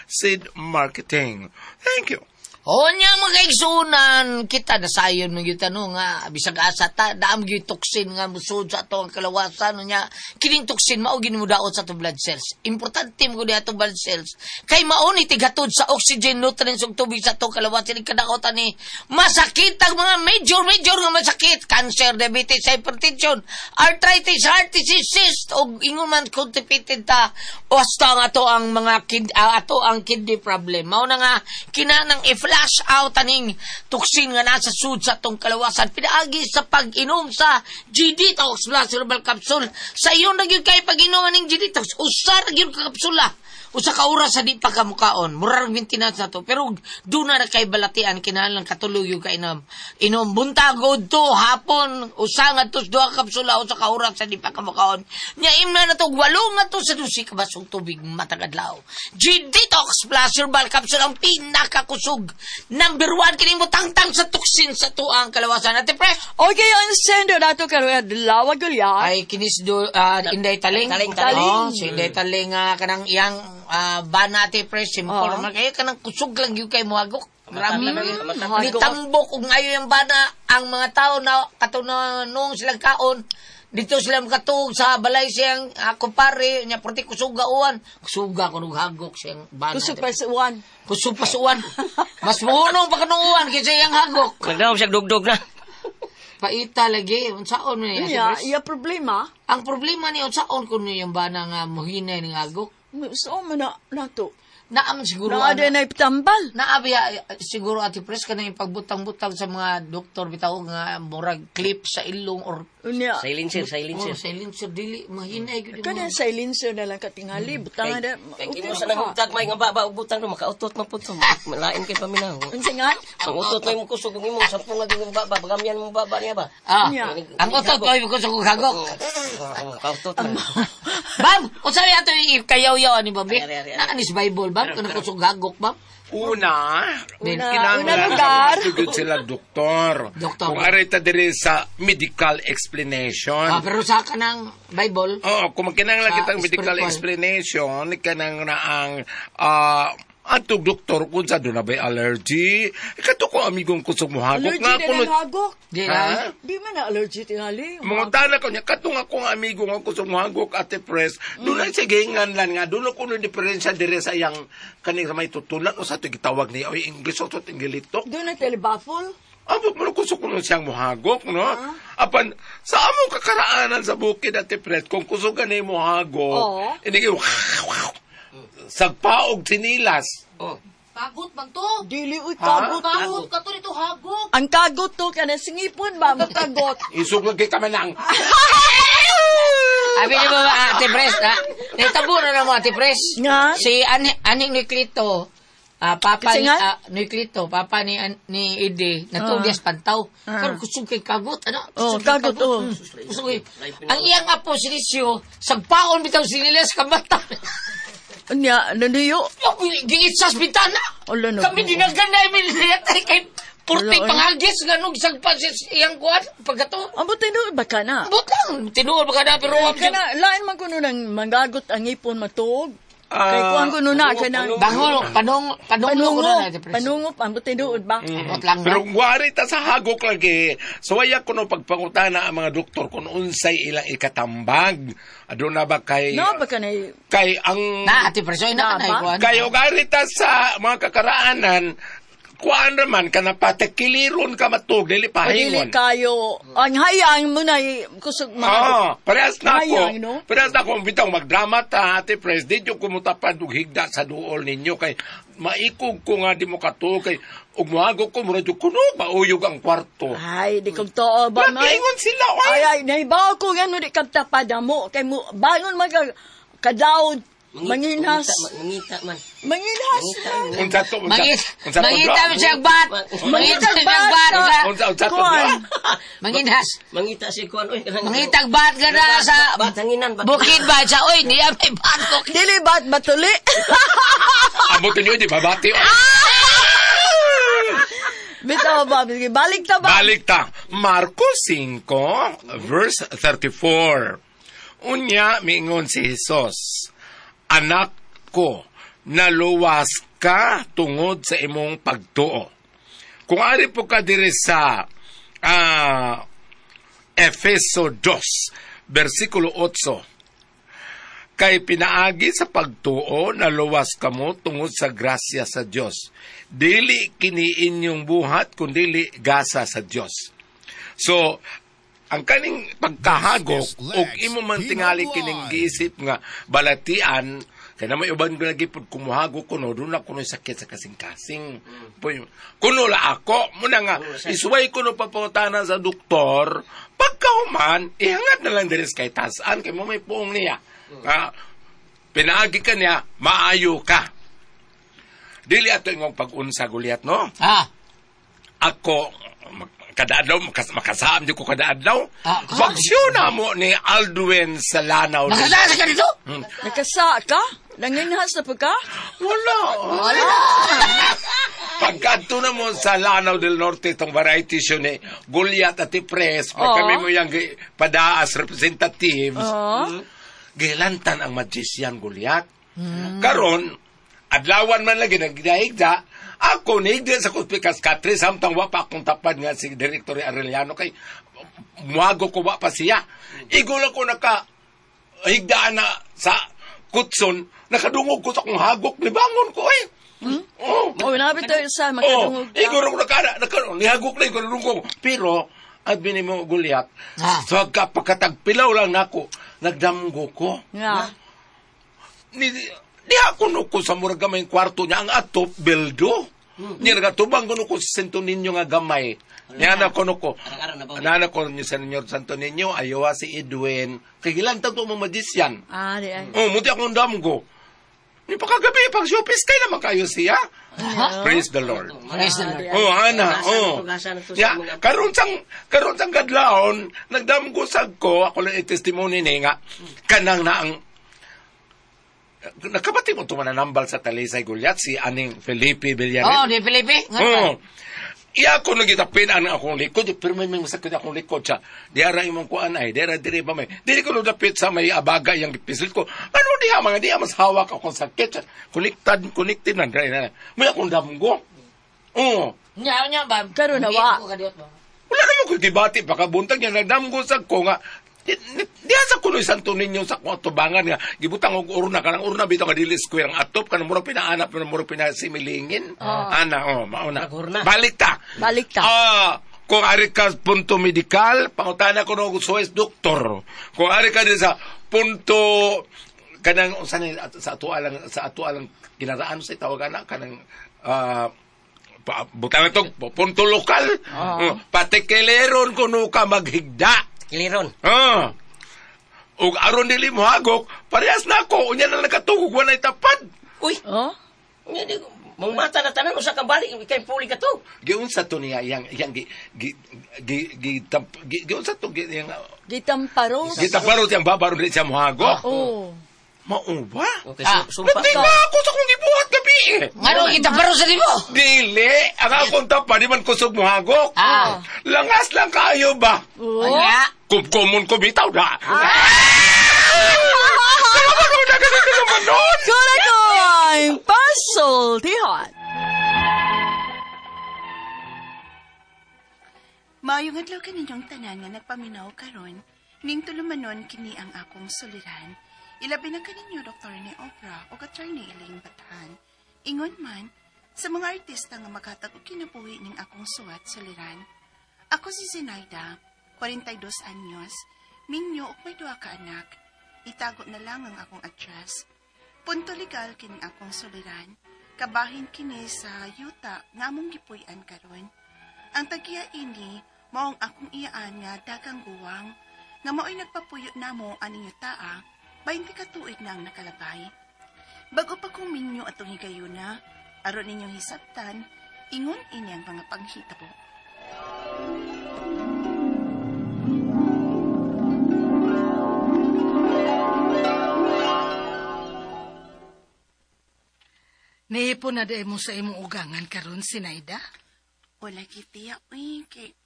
S8: Sid Marketing. Thank you.
S7: O nya mga kaigsunan, kita nasayon mo gyud no nga bisag asa ta daam gyud toxin nga musud sa ato ang kalawasan nya kining toxin mao gini mo daot sa atong blood cells. Importante mo gud atong blood cells kay mao ni tighatod sa oxygen, nutrients ug tubig sa atong kalawasan kadaot ani masakit ang mga major nga masakit, cancer, diabetes, hypertension, arthritis, heart disease, cyst ug ingon man constipated ta hasta ang ato ang mga ato ang kidney problem. Mao na nga kinanang i-flash out aning toxin nga nasa sud sa atong kalawasan pinaagi sa pag-inom sa G-Detox Plus Herbal Capsule. Sa iyon na gyud kay pag-inom aning G-Detox, usa ra gyud ka kapsula. Usa ka oras sa di pa ka mukaon. Mura rang maintenance na to. Pero doon na kay balatian, kinahanglan katuloy yung kainom. Inom buntag to hapon, usa nga to duha ka kapsula, usa ka oras sa di pa ka mukaon. Nya imna na to, 8 nga to sa 12 ka basong tubig matag adlaw. G-Detox Plus Herbal Capsule ang pinakakusog. Number 1 kining mutangtang sa toxin sa tuang kalawasan. Ate Press.
S3: Okay, ang sendo nato karon adlaw gulya.
S7: Ay kinis do Inday Taling.
S9: Taling,
S3: Taling.
S7: Oh, si Inday Taling kanang iyang bana ate Press simple
S3: Oo.
S7: man kayo kanang kusog lang gyud kay mohagok. Grabe.
S3: Mahagok.
S7: Nitambok og ayo yung bana ang mga tao na kato na noong silang kaon dito sila makatuog sa balay siyang kumpare nya porti kusuga uwan kusuga kuno hagok siyang bana.
S3: Kusog pa sa uwan.
S7: Kusog pa sa uwan. Mas muhunong pa kanong uwan kaysa iyang hagok.
S9: Magdaom siya dugdog na.
S7: Paita lagi unsaon man niya, Ate
S3: Iya,
S7: Pres?
S3: iya problema.
S7: Ang problema ni unsaon kuno yung bana nga muhinay ning hagok.
S3: So man na nato.
S7: Naaman siguro
S3: Naa
S7: ana.
S3: na iptambal.
S7: Naabi siguro Ate Pres kanang pagbutang-butang sa mga doktor bitaw nga murag clip sa ilong or
S3: Unya.
S9: Silencer,
S7: oh,
S9: silencer.
S7: silencer dili mahinay gyud
S3: Kana silencer na lang katingali butang na.
S9: Kay imo sa nangugtag may nga baba og butang no makautot man pud to. Malain kay paminaw.
S3: Unsa nga?
S9: Ang utot may mo kusog ug imong sampu nga gyud baba bagamyan mong baba niya ba.
S7: Ah,
S3: Unya.
S7: ang utot ko kusog og hagok.
S9: Makautot man.
S7: Bam, unsa may ato ikayaw-yaw ani babi?
S9: Ari, ari, ari.
S7: Naa ni sa Bible bam kanang kusog hagok bam.
S8: Una,
S3: Una,
S8: kinahanglan
S3: una lugar.
S8: na sila doktor.
S7: Doktor.
S8: Kung aray ta diri sa medical explanation.
S7: Ah, pero sa kanang Bible,
S8: Oo, kung kinahanglan
S7: Sa
S8: kitang medical
S7: spiritual.
S8: explanation, kanang na ang atong doktor kung sa doon na ba'y allergy. Kato ko amigong kusog mo hagok
S3: Allergy
S8: nga
S3: na
S8: kuno.
S3: ng hagok.
S7: di
S8: Ha?
S7: na.
S3: Di man na allergy tingali.
S8: Mga tala ko niya, katong akong amigo nga kusog mo hagok ate pres, doon ay sige ngan lan nga, doon ako no diferensya dire sa iyang kaning sa may tutulan o sa ito gitawag niya, oy English o sa Inggilito.
S3: Doon na telebafol.
S8: Abot mo kusog kuno siyang muhagok, no? Apan, sa among kakaraanan sa bukid ate pres, kung kusog ka na muhagok,
S3: Oo.
S8: ini sagpaog sinilas.
S9: Oh.
S6: Kagot man to.
S3: Dili uy kagot.
S6: Kagot ka to dito hagok.
S3: Ang kagot to kana singipon ba mo kagot.
S8: Isog lagi ka man ang.
S7: Abi niyo ba, Ate Pres, ha? Naitabo na na mo, Ate Pres.
S3: Nga?
S7: Si Aning Nuclito, papa
S3: Kasi
S7: ni,
S3: nga?
S7: Nuclito, papa ni, ni Ide, natugyas pantaw. Pero kusog kay kagot, ano?
S3: Oh,
S7: Kusog kay
S3: kagot, oh.
S7: Kusog kay- Ang iyang apo si Licio, sagpaon bitaw si Lilas kamata.
S3: Unya, nanuyo.
S7: Giitsas bintana.
S3: Ala, nag-
S7: Kami dinaganda, miniliyatay kay Purti
S3: Ala, ay.
S7: pangagis nga nung sagpa si iyang kuwan pagkato.
S3: Ang tinuod ba ka na?
S7: Butang, tinuod ba ka na pero
S3: Kana lain man kuno nang mangagot ang ipon matuog. Kay kuan kuno na kanang
S7: Bango, panong, panong,
S3: panungo,
S7: na, Ate Pres.
S3: panungo ang tinuod ba?
S7: Abot lang
S8: Pero
S7: no?
S8: kung wari ta sa hagok lagi, suwaya ko no pagpangutana ang mga doktor kung unsay ilang ikatambag. Aduna na ba kay...
S3: No ba ka na
S8: Kay ang...
S7: Na, Ate Pres, oy, na,
S3: Na
S7: na,
S3: ba?
S7: kuwan.
S8: Kay og ari ta sa mga kakaraanan, kuan raman ka na patakiliron ka matug, dili
S3: Dili
S8: pahingon.
S3: kayo ang hayang mo na kusog mga
S8: Ah, parehas na ako.
S3: Hayang, no?
S8: Parehas na ako. Bitaw, magdrama ta, Ate Pres. Di yung kumutapad og higda sa duol ninyo. Kay maikog ko nga di mo katuo. Kay ugmuhago ko, mura yung kuno, mauyog ang kwarto.
S3: Ay, di kong too ba may?
S8: Nakiingon sila, oy.
S3: Ay, ay, naibaw ko nga no di kagtapad mo. Kay mo, bangon mag kadaod, manginhas.
S9: Mangita man.
S3: Manginhas.
S8: Unsa to, unsa,
S7: Mangit,
S8: unsa to,
S7: mangita
S8: bro?
S7: mo siyang bat. Mangita siyang bat.
S8: Unsa, unsa to, bro?
S3: Kuan.
S7: Manginhas.
S9: Mangita si kuan oy.
S7: Mangitag bat ka na sa
S9: Bat hanginan bat.
S7: bukid ba sa oy, niya may bat ko.
S3: Dili ba't batuli?
S8: Abot ninyo, di ba, bati? oy?
S3: Bitaw ba? Balik ta ba?
S8: Balik ta. Marcos 5, verse 34. Unya, miingon si Jesus, Anak ko, naluwas ka tungod sa imong pagtuo. Kung ari po ka diri sa Efeso 2, versikulo 8, kay pinaagi sa pagtuo naluwas kamo tungod sa grasya sa Dios. Dili kini inyong buhat kundi gasa sa Dios. So, ang kaning pagkahagok og imo man tingali kining giisip nga balatian kay na may uban ko lagi pud kumuhagok kuno doon na kuno sakit sa kasing-kasing. Puy, kuno la ako muna nga isuway kuno papangutana sa doktor pagkahuman ihangat na lang diri sa kay tasan kay mo may puong niya. Ah, pinaagi ka niya maayo ka. Dili ato ingong pag-unsa Goliath no.
S7: Ah,
S8: Ako kada adlaw makasaam di ko kada adlaw.
S7: Ah,
S8: Bagsyo na mo ni Aldwin sa Lanao.
S7: nakasasa ka dito?
S3: Nakasa ka? Nanginhas na pa ka?
S8: Wala.
S7: Wala.
S8: Pagkadto na mo sa Lanao del Norte itong variety show ni Goliath at Pres, pag
S3: Oo.
S8: kami mo yung padaas representatives,
S3: Oo.
S8: gilantan ang magician Goliath. Karon, adlawan man lagi nagdahigda, ako nigda sa Kuspikas Katri, samtang wa pa akong tapad nga si Director Arellano kay muago ko wa pa siya. Igol ako naka higdaan na sa kutson, nakadungog ko sa akong hagok, libangon ko eh. Oh.
S3: Oh, nabi tayo sa
S8: Oh,
S3: makadungog ka.
S8: igor ko nakara, naka, nihagok na igor ko. Pero, at mo Goliath,
S7: Ah.
S8: sa pagkatagpilaw lang nako, nagdamgo ko.
S3: Nga.
S8: Ni, di ako no ko sa murag gamay kwarto niya, ang atop, beldo. Niya nagatubang ko no ko sa Santo Niño nga gamay. Niya na ko no ko.
S9: Arang-arang na ba?
S8: Nana ko niyo sa Senyor Santo Niño, ayawa si Edwin. Kay gilantan to mo magician.
S3: Ah, di ay.
S8: Oh, muti akong damgo. Ni pakagabi, pag showpiece kay naman kayo siya. Praise the Lord.
S7: Praise the Lord.
S8: Oh, ana,
S9: Gasa
S8: oh.
S9: na to, gasa na to sa
S8: Ya,
S9: mga-
S8: karon sang kadlawon, nagdamgo sad ko, ako lang i-testimony ni nga kanang na ang Nakabati mo ito mananambal sa Talisay Goliath, si aning Felipe Villarin.
S7: Oh, di Felipe? Nga ba?
S8: Oo. Iya ko nagitapin ang akong likod, pero may masakit akong likod siya. Diara imong kuan ay, diara diri pa may. Dili ko dapit sa may abaga yang gipisil ko. Ano diha mga diha mas hawak akong sakit siya. Connected, connected na diri na. May akong damgo. Oo.
S7: Nya, nya ba?
S3: Karon na wa.
S8: Wala naman ko gibati baka buntag niya nagdamgo sa ko nga. Diha sa kunoy Santo Niño sa akong atubangan nga gibutang og urna kanang urna bitaw nga dili square ang atop kanang murag pinaanap kanang murag pinasimilingin. Ana oh mauna. Balik ta.
S3: Balik ta.
S8: Kung ari ka punto medikal, pangutana ko no suwes doktor. Kung ari ka din sa punto kanang unsa ni sa ato alang kinaraan sa tawag ana kanang butang ito, punto lokal. Patikileron kuno ka maghigda.
S9: Kiliron.
S8: Ug aron dili mo hagok, parehas na ako, unya na nakatugog walay tapad.
S9: Uy.
S3: Oh?
S9: Mong mata na tanan usa ka balik kay puli ka to.
S8: Giunsa to niya yang yang gi gi gi gi gi giunsa to gi yang
S3: Gitamparo.
S8: gitamparo siyang babaro dili siya mohagok.
S3: Oh.
S8: Mao ba?
S9: Okay, sumpa.
S8: Natinga ako sa kong gibuhat gabi.
S7: Ngano gitamparo sa nimo?
S8: Dili, ang akong tapad di man kusog mohagok. Langas lang kayo ba?
S3: Oh.
S8: Kumkumon ko bitaw na.
S3: Kurakoy pasultihan.
S11: Maayong adlaw kaninyong tanan nga nagpaminaw karon, ning tulumanon kini ang akong suliran. Ilabi na kaninyo Dr. ni Oprah o Attorney Elaine Bathan. Ingon man, sa mga artista nga maghatag og kinabuhi ning akong suwat suliran. Ako si Zenaida, 42 anyos, minyo ug may duha ka anak. Itago na lang ang akong address. Punto legal kini akong suliran. Kabahin kini sa yuta nga among gipuy-an karon. Ang tagiya ini mao ang akong iyaan nga dagang guwang nga mao'y nagpapuyo namo aning yutaa 20 ka tuig na ang nakalabay. Bago pa kong minyo atong higayuna, aron ninyong hisabtan, ingon ini ang mga panghitabo.
S12: Niipon na dahil mo sa imong ugangan karon, Sinaida?
S11: Wala kitiya, uy, kay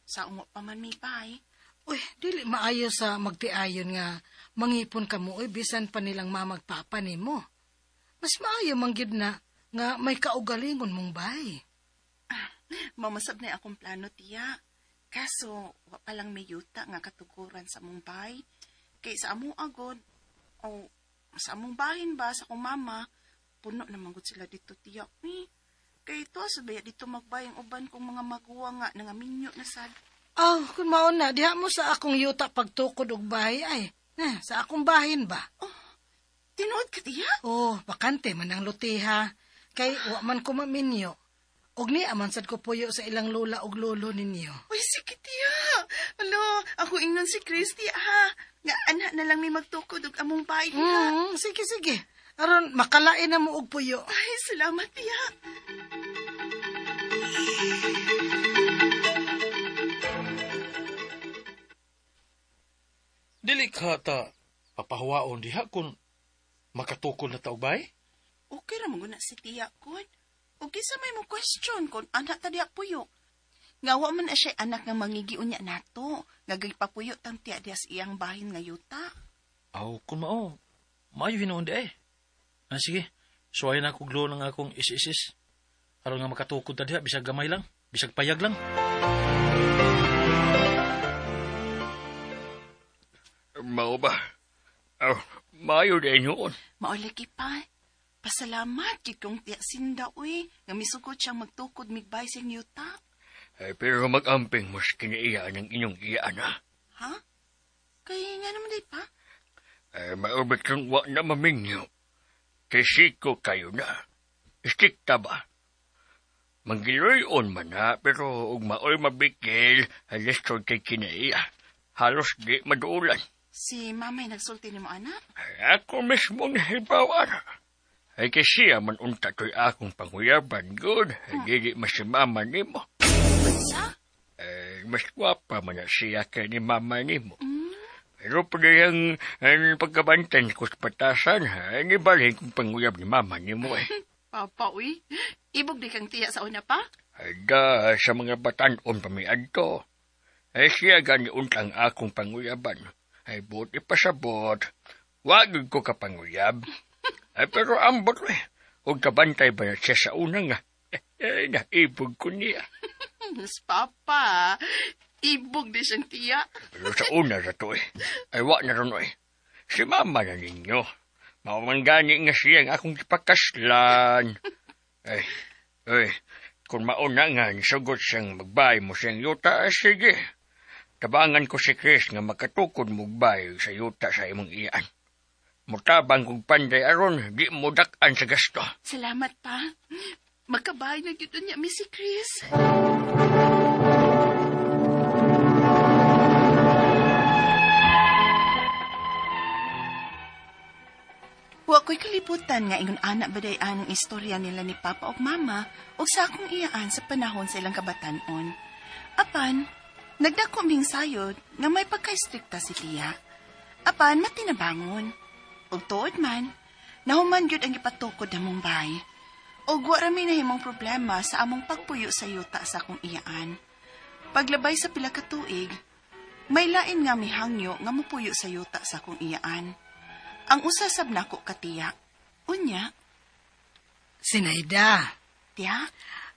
S11: sa ungo pa man may bay.
S12: Uy, dili maayo sa magtiayon nga mangipon ka mo, uy, bisan pa nilang mamagpapa nimo. Mas maayo mangyud na nga may kaugalingon mong bay.
S11: Mamasab na akong plano, tiya. Kaso, wa pa lang may yuta nga katuguran sa mong bay. Kay sa among agod, o sa among bahin ba, sa akong mama, puno naman gud sila dito, tiya. Uy, kay ito, sabaya dito magbay ang uban kong mga maguwa nga, nangaminyo na sad.
S12: Oh, kung maon na, diha mo sa akong yuta pagtukod og bahay ay. Na, sa akong bahin ba?
S11: Oh, tinuod ka, tiya?
S12: Oh, bakante man ang lutiha. Kay wa man ko maminyo. Og ni aman sad ko puyo sa ilang lola og lolo ninyo.
S11: Uy, sige, tiya. Alo, ako ingnon si Christy, ah. Nga, anak na lang may magtukod og among bahay diha.
S12: Sige, sige. Aron, makalain na mo og puyo.
S11: Ay, salamat, tiya.
S13: Dili ka ta papahuwaon diha kung makatukod na taog bay?
S11: Okay ra man guna si tiya kon. O kinsa may mo question kon anak ta diha puyo. Nga wa man na siya anak nga mangigiun niya nato. Nga gaypapuyo tang tiya diha sa iyang bahin nga yuta.
S13: Aw, kung mao, maayo hinuon di ay. Ah, sige, suwayan ako glo ng akong is-isis. Aron nga makatukod ta diha, bisag gamay lang, bisag payag lang.
S14: Mao ba? Aw, maayo di hinuon.
S11: Mao lagi pa. Pasalamat gid kong tiya sinda uy nga misugot siyang magtukod migbay sa yuta.
S14: Ay, pero mag-amping mas kiniiya ng inyong iyaan, ha?
S11: Ha? Kay nga naman di pa?
S14: Ay, maubit kang wa na maminyo. Kisiko kayo na. Istikta ba? Manggiloy-on man na, pero ug maoy mabikil, halos kay kinaiya. Halos di maduulan.
S11: Si mamay nagsulti ni mo, anak?
S14: Ay, ako mismo nahibaw, ana. Ay, kay siya man unta to'y akong panguyaban, good. Ay, dili mas si mama nimo.
S11: Sa?
S14: Ay, mas gwapa man na siya kay ni mama nimo. Pero pala ang pagkabantan ko sa patasan, ay nibalhin kong panguyab ni mama ni mo eh.
S11: Papa, uy. Ibog di kang tiya sa una pa?
S14: Ay da, sa mga batanon pamiad to. Ay siya gani untang akong panguyaban. Ay buti pasabot. Wag ko kapanguyab. Ay pero ambot eh. Huwag kabantay ba na siya sa una nga? Ay, naibog ko niya.
S11: Mas papa, ibog di siyang tiya.
S14: Pero sa una na to eh. Ay wa na ron eh. Si mama na ninyo. Mamanggani nga siya ang akong ipakaslan. Ay, ay, kung mauna nga, sugot siyang magbay mo siyang yuta, ay sige. Tabangan ko si Chris nga makatukod mugbay sa yuta sa imong iyan. Mutabang kong panday aron, di mo dakan sa gasto.
S11: Salamat pa. Magkabay na gyud niya mi si Chris. Wa ko'y kalibutan nga ingon anak baday ang istorya nila ni Papa ug Mama ug sa akong iyaan sa panahon sa ilang kabatanon. Apan, nagdako ming sayod nga may pagka-strikta si tiya. Apan, matinabangon. Ug tuod man, nahuman gyud ang gipatukod namong bay. Ug wa ra mi nahimong problema sa among pagpuyo sa yuta sa akong iyaan. Paglabay sa pila ka tuig, may lain nga mihangyo nga mopuyo sa yuta sa akong iyaan. Ang usa sab nako katiya. Unya,
S12: Sinaida.
S11: Tiya?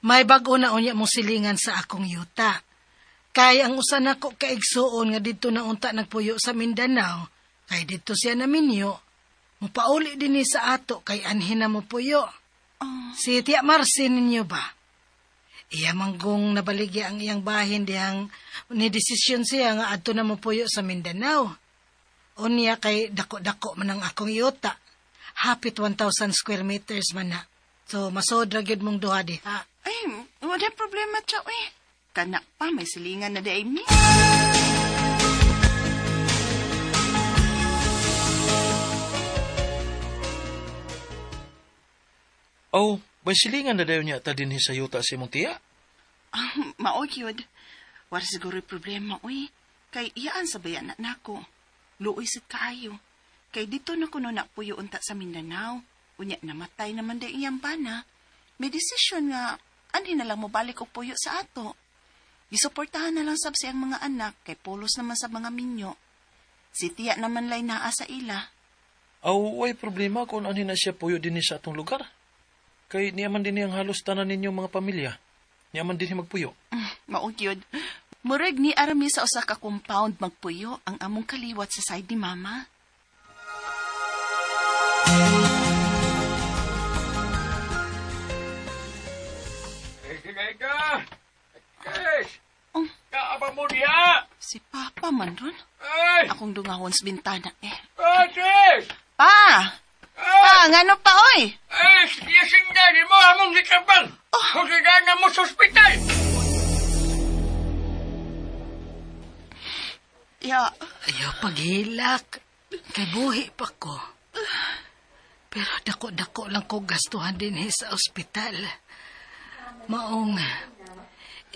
S12: May bag-o na unya mong silingan sa akong yuta. Kay ang usa nako kaigsuon nga didto na unta nagpuyo sa Mindanao, kay didto siya naminyo, mupauli dinhi sa ato kay anhin na mopuyo. Si Tia Marcy ninyo ba? Iya manggong nabaligya ang iyang bahin dihang ni desisyon siya nga adto na mopuyo sa Mindanao. Unya kay dako-dako man ang akong yuta. Hapit 1,000 square meters man na. So masodra gyud mong duha diha.
S11: Ay, wala problema tiya, eh. Kana pa, may silingan na di ay mi.
S13: Oh, may silingan na dayon niya ta dinhi sa yuta si imong tiya.
S11: Ah, mao gyud. Wala siguro problema, uy. Kay iyaan sa bayan na nako. Luoy sad kaayo. Kay dito na kuno napuyo unta sa Mindanao. Unya namatay naman day iyang bana. May desisyon nga anhi na lang mobalik og puyo sa ato. Gisuportahan na lang sab siyang mga anak kay pulos naman sa mga minyo. Si tiya naman lay naa sa ila.
S13: Aw, way problema kung anhi na siya puyo dinhi sa atong lugar. Kay niya man dinhi ang halos tanan ninyong mga pamilya. Niya man dinhi magpuyo.
S11: Mao gyud. Murag ni arami sa usa ka compound magpuyo ang among kaliwat sa side ni mama.
S14: Eh, Sinaida! Chris! Kaaba mo diha!
S11: Si Papa man ron.
S14: Ay!
S11: Akong dungawon sa bintana eh.
S14: Ah, Chris!
S11: Pa! Pa, ngano pa oy?
S14: Ay, siyasinda ni mo among gitabang! Oh. Kung na mo sa ospital!
S11: Ya.
S12: Ayaw paghilak. Kay buhi pa ko. Pero dako-dako lang ko gastuhan dinhi sa ospital. Maong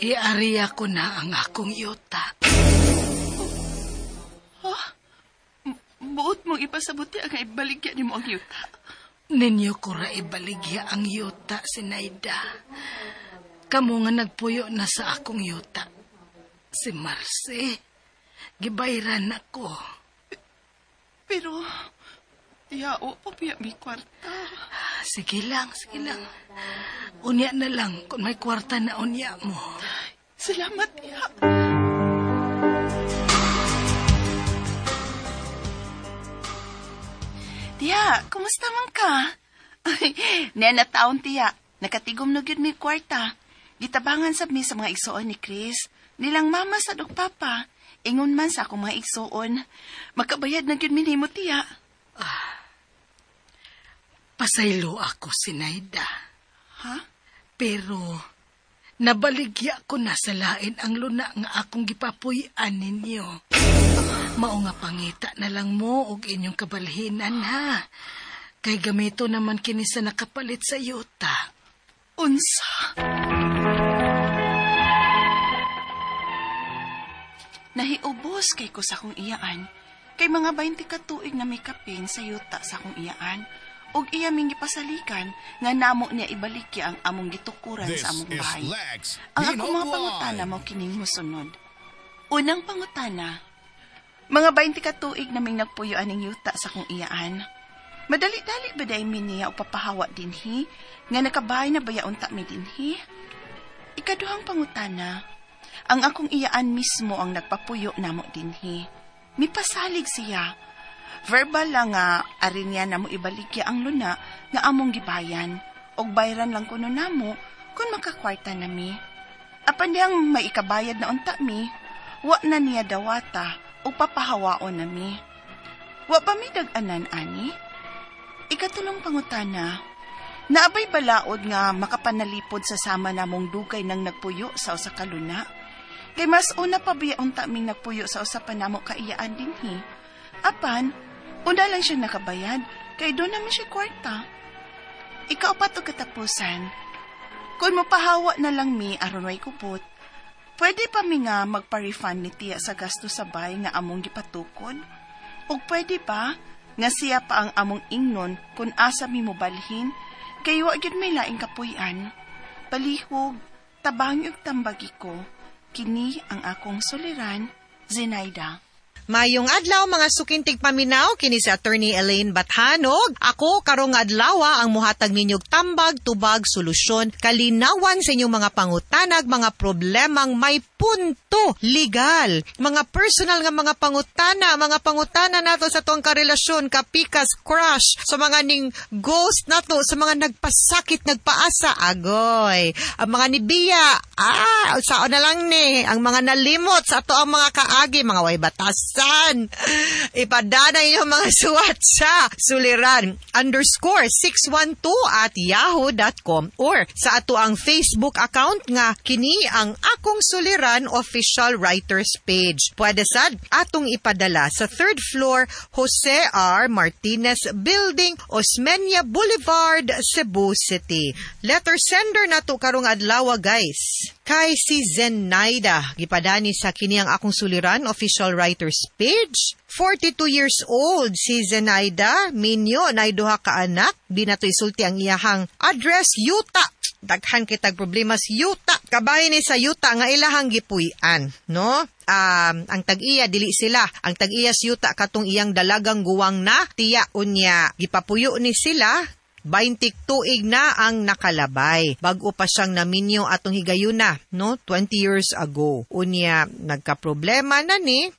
S12: iariya ko na ang akong yuta.
S11: Oh, buot mong ipasabuti ang ibaligya nimo ang yuta.
S12: Ninyo ko ra ibaligya ang yuta, Sinaida. Kamo nga nagpuyo na sa akong yuta. Si Marcy, gibayran ako.
S11: Pero, yao pa piya may kwarta.
S12: Sige lang, sige lang. Unya na lang kung may kwarta na unya mo.
S11: Salamat, ya. Tiya, kumusta man ka? Nena taon, tiya. Nakatigom na gyud mi kwarta. Gitabangan sab mi sa mga igsuon ni Chris. Nilang mama sa dog papa. Ingon man sa akong mga igsuon. Makabayad na gyud mi nimo, tiya.
S12: Pasaylo ako, Sinaida.
S11: Ha?
S12: Pero, nabaligya ko na sa lain ang luna nga akong gipapuy-an ninyo. Mao nga pangita na lang mo og inyong kabalhinan, ha? Kay gamito naman kini sa nakapalit sa yuta.
S11: Unsa? Nahiubos kay ko sa akong iyaan. Kay mga 20 ka tuig na may kapin sa yuta sa akong iyaan, ug iya ming gipasalikan nga namo niya ibalikya ang among gitukuran
S1: This
S11: sa among
S1: is
S11: bahay.
S1: Lex
S11: Ang akong
S1: Pinot
S11: mga pangutana
S1: Live.
S11: mao kining mosunod. Unang pangutana, mga 20 ka tuig naming nagpuyo aning yuta sa akong iyaan. Madali-dali ba day mi niya o papahawa dinhi? Nga nakabahay na baya unta mi dinhi? Ikaduhang pangutana, ang akong iyaan mismo ang nagpapuyo namo dinhi. Mipasalig siya. Verbal lang nga arin niya namo ibaligya ang luna nga among gibayan. Og bayran lang kuno namo kung makakwarta nami. Apan diyang may ikabayad na unta mi, wa na niya dawata o papahawaon nami. Wa pa mi dag-anan ani? Ikatulong pangutana, naabay balaod nga makapanalipod sa sama namong dugay nang nagpuyo sa usa ka luna? Kay mas una pa biya unta ming nagpuyo sa usa pa namo kaiyaan dinhi. Apan, una lang siya nakabayad, kay doon naman siya kwarta. Ikaapat og katapusan, kung mapahawa na lang mi aron way kupot, pwede pa mi nga magpa-refund ni tiya sa gasto sa bay nga among gipatukod? Ug pwede ba nga siya pa ang among ingnon kung asa mi mobalhin, kay wa gyud may laing kapuy-an? Palihog, tabangi og tambagi ko, kini ang akong suliran, Zenaida.
S15: Mayong adlaw mga sukintig paminaw kini si Attorney Elaine Bathanog. Ako karong adlaw ang muhatag ninyog tambag, tubag, solusyon, kalinawan sa inyong mga pangutanag, mga problemang may punto legal, mga personal nga mga pangutana nato sa tuang karelasyon, kapikas, crush, sa mga ning ghost nato, sa mga nagpasakit, nagpaasa, agoy, ang mga nibiya, sao na lang ni, ang mga nalimot sa ato ang mga kaagi, mga way batasan. Ipadana inyong mga suwat sa suliran_612@yahoo.com or sa ato ang Facebook account nga kini ang Akong Suliran Official Writers Page. Pwede sad atong ipadala sa 3rd floor Jose R. Martinez Building, Osmeña Boulevard, Cebu City. Letter sender nato karong adlaw, guys. Kay si Zenaida, gipadani sa kini ang Akong Suliran Official Writers Page. 42 years old si Zenaida, minyo na duha ka anak, di na to isulti ang iyahang address, yuta. Daghan kitag problema sa yuta. Kabahin ni sa yuta nga ilahang gipuy-an, no? Ang tag-iya dili sila. Ang tag-iya sa yuta katong iyang dalagang guwang na tiya unya. Gipapuyo ni sila. 20 tuig na ang nakalabay. Bag-o pa siyang naminyo atong higayuna, no? 20 years ago. Unya, nagka-problema na ni,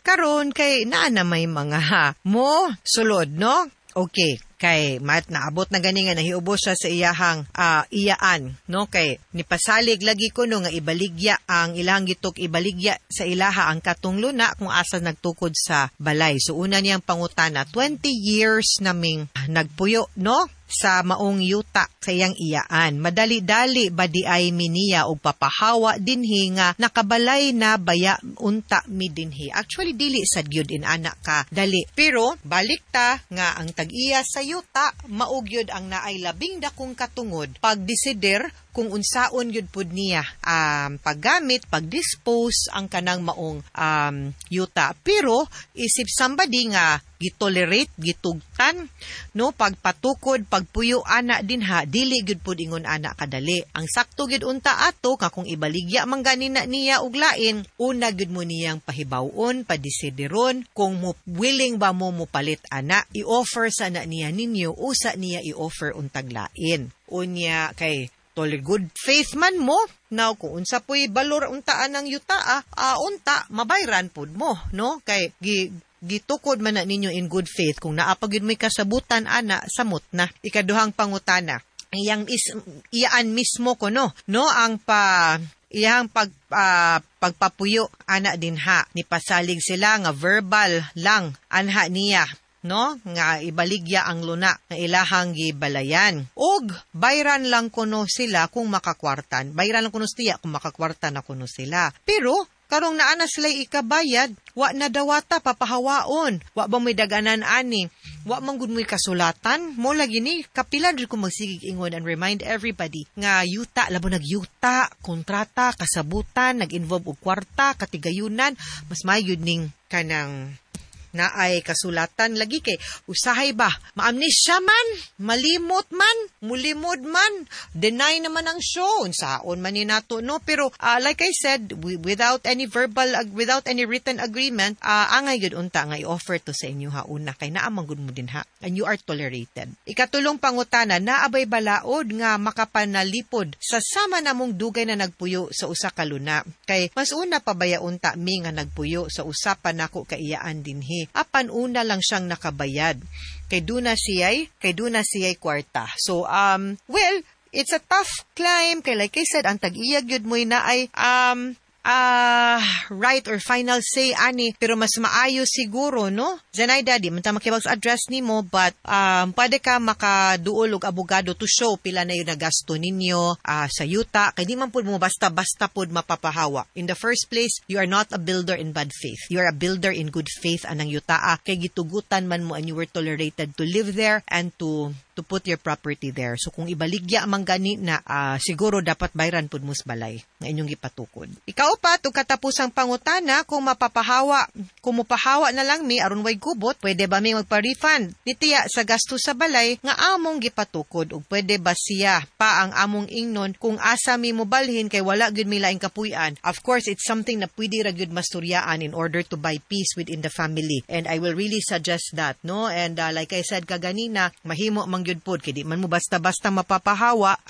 S15: karon kay naa na may mga mo sulod, no? Okay, kay mat naabot na gani nga nahiubos siya sa iyahang iyaan, no? Kay nipasalig lagi ko no nga ibaligya ang ilang gitok, ibaligya sa ilaha ang katong luna kung asa nagtukod sa balay. So una niyang pangutana, 20 years naming nagpuyo, no? Sa maong yuta sa iyang iyaan. Madali-dali ba di ay miniya og papahawa dinhi nga nakabalay na baya unta mi dinhi? Actually dili sad gyud in anak ka dali. Pero balik ta nga ang tag-iya sa yuta mao gyud ang naay labing dakong katungod pagdesider kung unsaon gyud pud niya paggamit, pagdispose ang kanang maong yuta. Pero isip somebody nga gitolerate, gitugtan, no, pagpatukod, pagpuyo ana dinha, dili gyud pud ingon ana kadali. Ang sakto gyud unta ato ka kung ibaligya man ganina niya og lain, una gyud mo niyang pahibaw-on, padesideron kung mo willing ba mo mopalit ana, i-offer sa na niya ninyo usa niya i-offer untag lain. Unya kay tol good faith man mo. Now, kung unsa po'y balor untaan ang yuta, unta, mabayran pud mo, no? Kay gitukod man na ninyo in good faith. Kung naa pa gyud mo'y kasabutan, ana, samot na. Ikaduhang pangutana, iyang iyaan mismo ko, no? No, ang pa iyang pagpapuyo ana dinha. Nipasalig sila nga verbal lang anha niya, no, nga ibaligya ang luna nga ilahang gibalayan. Og bayran lang kuno sila kung makakwartan. Bayran lang kuno siya kung makakwarta na kuno sila. Pero karong naa na sila ikabayad, wa na dawata papahawaon. Wa ba mo'y daganan ani? Wa man gud mo'y kasulatan? Mo lagi ni kapila jud ko magsigig ingon and remind everybody nga yuta, labo nagyuta, kontrata, kasabutan, nag-involve og kwarta, katigayunan, mas mayud ning kanang Na ay kasulatan lagi kay usahay ba maamnesia man, malimot man, mulimod man, deny naman ang show, unsaon man ni nato, no? Pero like I said, without any verbal, without any written agreement, angay gyud unta nga i-offer to sa inyo ha una kay naa man gud mo din ha, and you are tolerated. Ikatulong pangutana, naabay balaod nga makapanalipod sa sama namong dugay na nagpuyo sa usa ka luna, kay mas una pa baya unta mi nga nagpuyo sa usa pa nako kaiyaan dinhi, apan una lang siyang nakabayad kay duna siya'y kwarta. So well, it's a tough climb kay like I said, ang tag-iya gyud mo'y naay right or final say ani, pero mas maayo siguro, no? Zenaida, di man ta makibag sa address nimo, but pwede ka makaduol og abogado to show pila na yung nagasto ninyo sa yuta, kay di man pud mo basta-basta pud mapapahawa. In the first place, you are not a builder in bad faith. You are a builder in good faith anang yutaa kay gitugutan man mo and you were tolerated to live there and to put your property there. So kung ibaligya man gani na, siguro dapat bayran pud mo sa balay nga inyong gipatukod. Ikaupat ug katapusang pangutana, kung mapapahawa, kung mupahawa na lang mi aron way gubot, pwede ba mi magpa-refund nitiya sa gasto sa balay nga among gipatukod, ug pwede ba siya pa ang among ingnon kung asa mi mobalhin kay wala gyud mi laing kapuy-an? Of course, it's something na pwede ra gyud masturyaan in order to buy peace within the family, and I will really suggest that, no? And like I said kaganina, mahimo man gyud pod kay di man mo basta-basta mapapahawa,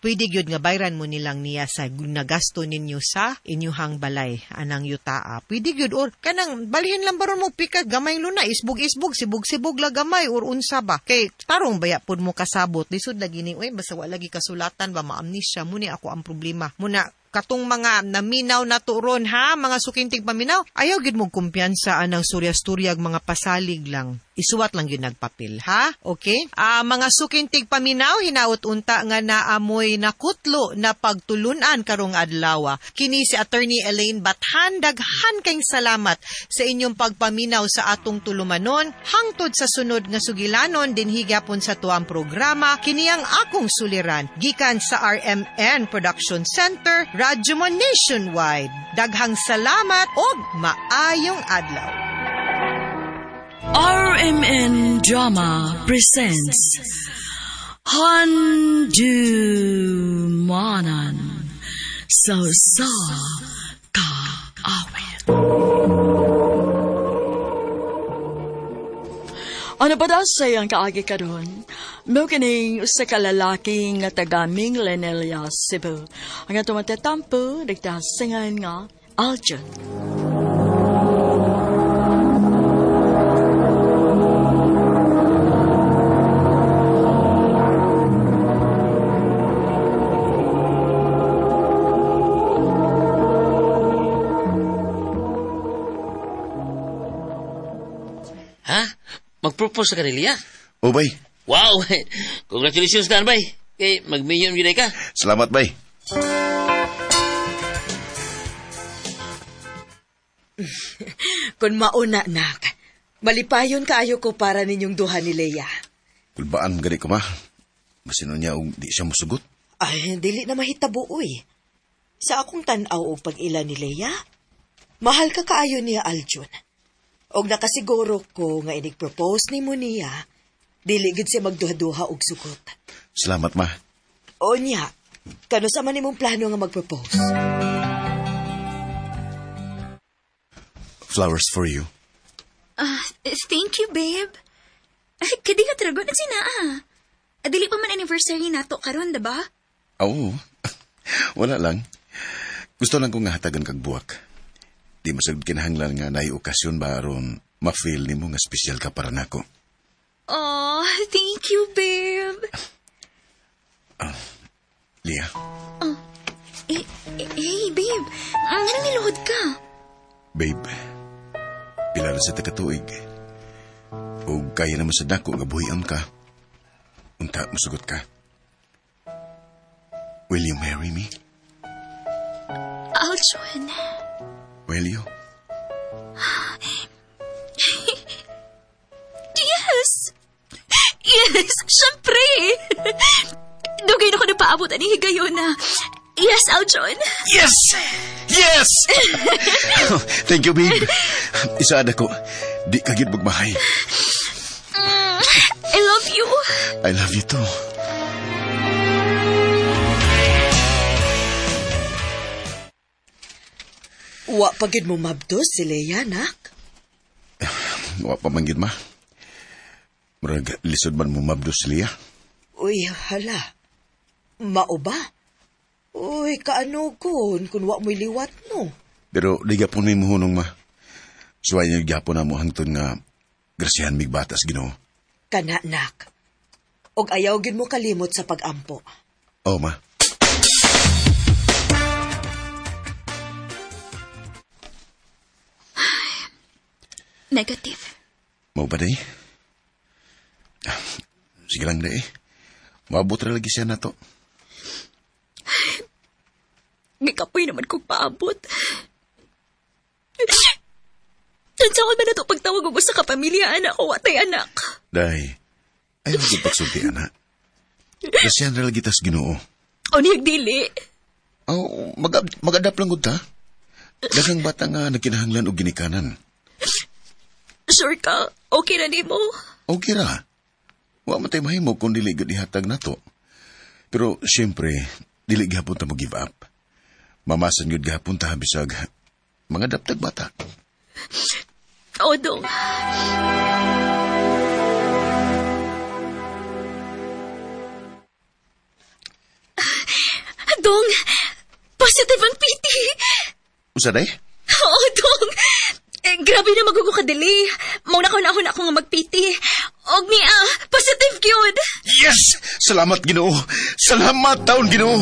S15: pwede gyud nga bayran mo nilang niya sa nagasto ninyo sa inyuhang balay anang yutaa. Pwede gyud, or kanang balhin lang baron mo pikat gamay luna, isbog-isbog, sibog-sibog la gamay or unsa ba, kay tarong baya pud mo kasabot lisod lagi ni, uy basta wala lagi kasulatan ba, maamnesia mo ni ako ang problema muna. Katong mga naminaw na turon ha, mga sukintig paminaw, ayaw gyud mo kumpiyansa anang surya-sturyag mga pasalig lang. Isuwat lang gyud nagpapil, ha? Okay? Mga sukintig paminaw, hinaut unta nga naamoy nakutlo na pagtulunan karong adlaw. Kini si Attorney Elaine Bathan, daghan kayong salamat sa inyong pagpaminaw sa atong tulumanon. Hangtod sa sunod nga sugilanon dinhi gyapon sa tuang programa, kini ang akong suliran gikan sa RMN Production Center, Radyo Mo Nationwide. Daghang salamat og maayong adlaw.
S3: RMN Drama presents Handumanan sa Usa Ka Awit. Ano pa daw sa iyang kaagi karon? Mao kining usa ka lalaki nga taga Minglanilla, Cebu. Ang atong matatampo nagtasingan nga Aljon.
S7: Ha? Mag-propose ka ni Lia?
S8: Oh, bay.
S7: Wow! Congratulations na, bay. Kay mag-million yun ka.
S8: Salamat, bay.
S16: Kung mauna, nak, malipayon kaayo ko para ninyong duha ni Lea.
S8: Kulbaan, gani ko, ma. Masino niya og di siya musugot.
S16: Ay, dili na mahitabo, uy. Sa akong tan-aw og pag-ila ni Lea, mahal ka kaayo niya, Aljun. Og nakasiguro ko nga inig-propose ni mo niya, dili gid siya magduha-duha og sugot.
S8: Salamat, ma.
S16: O niya, kano sa man imong plano nga mag-propose?
S8: Flowers for you.
S17: Thank you, babe. Kadi ka trago na sinaa. Dili pa man anniversary nato karon, diba?
S8: Oo. Wala lang. Gusto lang kong hatagan kag buwak. Di masagod kinahanglan nga naay okasyon ba aron ma-feel nimo nga espesyal ka para nako.
S17: Oh, thank you, babe.
S8: Lia.
S17: Oh, hey, babe. Anong niluhod ka?
S8: Babe, pila na sa takatuig. O kaya naman sa dako nga buhian ka. Unta, musugot ka. Will you marry me?
S17: Aljun.
S8: Will you?
S17: Yes! Yes! Siyempre! Dugay na ko napaabot ani higayon na. Yes, Aljun!
S8: Yes! Yes! Thank you, babe. Isaad ako. Di ka gid magmahay.
S17: I love you.
S8: I love you too.
S16: Wa pa gid mo mabdos si Leia, nak.
S8: Wa pa man gid, ma. Murag lisod man mo mabdos si Leia.
S16: Uy, hala. Mao ba? Uy, kaano kun kung wa mo'y liwat no.
S8: Pero di gapon may muhunong, ma. Suway niyo gyapon na mo hangtod nga grasyahan mig batas Ginoo.
S16: Kana, nak. Og ayaw gid mo kalimot sa pagampo.
S8: Oh, ma.
S17: Negative.
S8: Mao ba day? Sige lang day. Maabot ra lagi siya na to.
S17: Gikapoy naman kong paabot. Tansawan man na ito pagtawag og usa ka pamilya, anak o watay anak.
S8: Day, ayaw gid pagsulti, ana. Grasyahan ra lagi tas Ginoo.
S17: O niyag dili.
S8: Oh, mag-adapt lang gud ta. Daghang bata nga nagkinahanglan og ginikanan.
S17: Sure ka? Okay na nimo?
S8: Okay ra. Wa man tay mahimo kung dili gud ihatag nato. Pero siyempre, dili gihapon ta mo give up. Mamasan gud gihapon ta bisag mga daptag bata.
S17: O, dong. Dong, positive ang PT.
S8: Usa day?
S17: Oo, dong. Eh, grabe na magugo ka dili. Mauna ko na ako nga mag-PT. Og niya, positive gyud.
S8: Yes! Salamat Ginoo. Salamat taon Ginoo.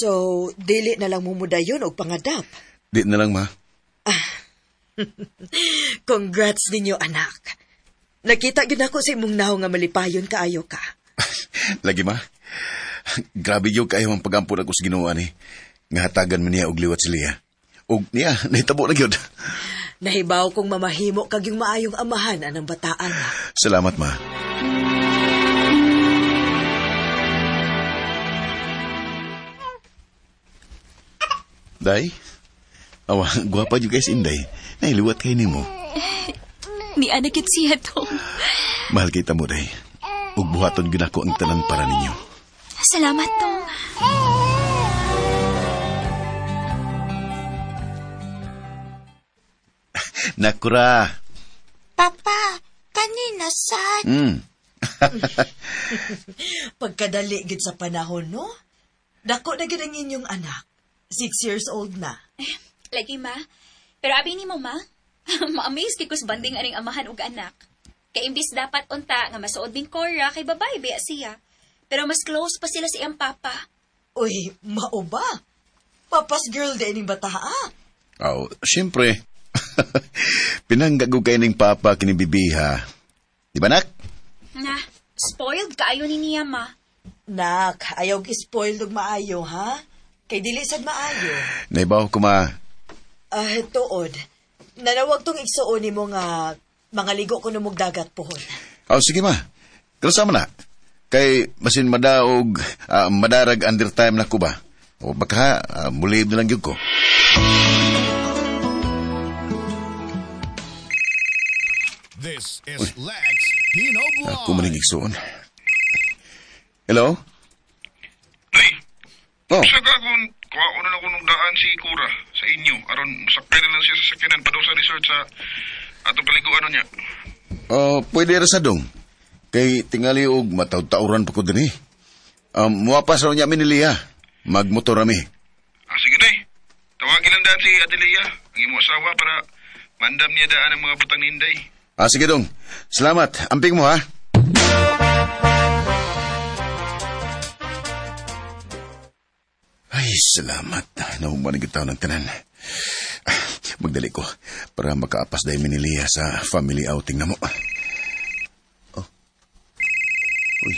S16: So, dili na lang mumudayon og pangadap.
S8: Di na lang, ma.
S16: Congrats ninyo, anak. Nakita gid nako sa imong naong nga malipayon kaayo ka.
S8: Lagi, ma. Grabe gyud kaayo ang pag-ampon ako sa Ginoo ani. Nga hatagan man niya og liwat si Leah. Og niya, nahitabo na gyud.
S16: Nahibaw kong mamahimo kag yung maayong amahan anang bataan.
S8: Salamat, ma. Day? Awa, gwapa you guys, Inday. Nailiwat kay nimo.
S17: Ni anak yun siya, dong.
S8: Mahal kita mo, Day. Ug buhaton gyud ako ang tanan para ninyo.
S17: Salamat, dong.
S8: Nakura.
S11: Papa, kanina sad.
S16: Pagkadali gid sa panahon, no? Dako na gid ang inyong anak. 6 years old na.
S17: Lagi, ma. Pero abi ni mo, ma. Ma-amaze kay kus banding aning amahan ug anak. Kay imbis dapat unta nga masuod ning Cora kay babae biya siya. Pero mas close pa sila sa iyang papa.
S16: Uy, mao ba? Papa's girl din ning bata, ah.
S8: Oh, siyempre. Pinanggago kay ning papa kini bibiha. Di ba, nak?
S17: Na, spoiled kaayo ni niya, ma.
S16: Nak, ayaw spoiled og maayo, ha? Kay dili sad maayo.
S8: Naibaw ko, ma.
S16: Ah, tuod. Nanawag tong igsuon nimo nga mga ligo ko numog dagat pohon.
S8: Oh, sige, ma. Kasama na. Kay masin madaog, madarag under time na ko ba? O baka mulib na lang yun ko.
S1: This is Lex Pino Blog.
S8: Ako maning igsuon. Hello? Oh.
S18: Sa kagon, kuha na ako nung daan si Kura sa inyo. Aron, sakay na lang siya sa sakyanan padung sa resort sa atong kaliguan niya.
S8: Oh, pwede ra sa dong. Kay tingali og mataw-tauran pa ko dinhi. Muwapas raw niya mi ni Lia. Magmotor rami.
S18: Ah, sige day. Tawagin lang daan si Adelia, ang imo asawa para mandam niya daan ang mga butang ni Inday.
S8: Ah, sige dong. Salamat. Amping mo ha. Ay, salamat. Nahuman ang tao ng tanan. Magdali ko para makaapas dahil mi ni Lia sa family outing na mo. Oh. Uy,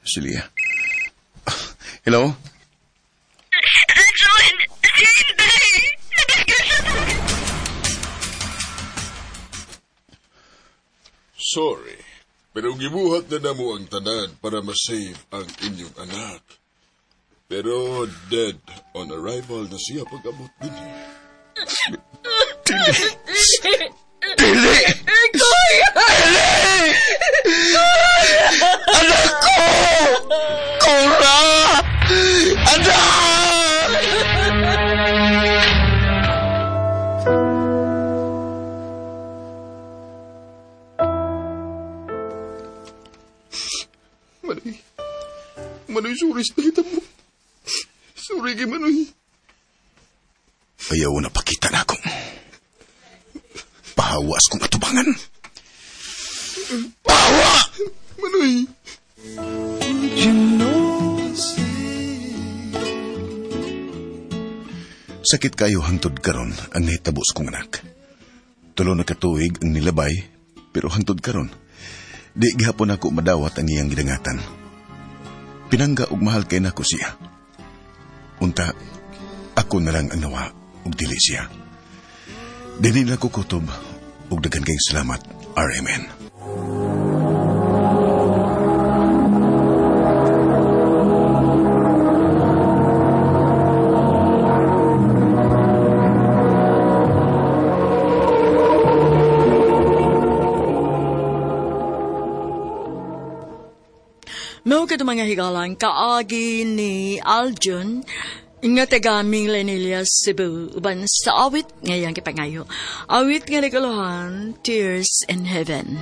S8: si Lia. Hello?
S17: John, si Inday! Nadagyan siya sa
S19: Sorry, pero gibuhat na namo ang tanan para ma-save ang inyong anak. Pero dead on arrival na siya pag-abot din.
S3: Dili!
S14: Dili!
S3: Kuya!
S14: Dili! Anak ko! Cora! Anak!
S19: Manoy. Manoy, sorry sa nakita mo. Sorry kay Manoy.
S20: Ayaw na pakita na ako. Pahawas kong atubangan.
S19: Pahawa! Manoy!
S20: Sakit kayo hangtod karon ang nahitabo sa kong anak. Tulo na katuig ang nilabay, pero hangtod karon, di gihapon ako madawat ang iyang gidangatan. Pinangga og mahal kay nako siya. Unta, ako na lang ang nawa og dili siya. Dili na ko kutob og daghan kayong salamat, RMN.
S3: Mao kato mga higalan, kaagi ni Aljun, nga taga Minglanilla, Cebu, uban sa awit ngayang kipangayo. Awit nga naguluhan, Tears in Heaven.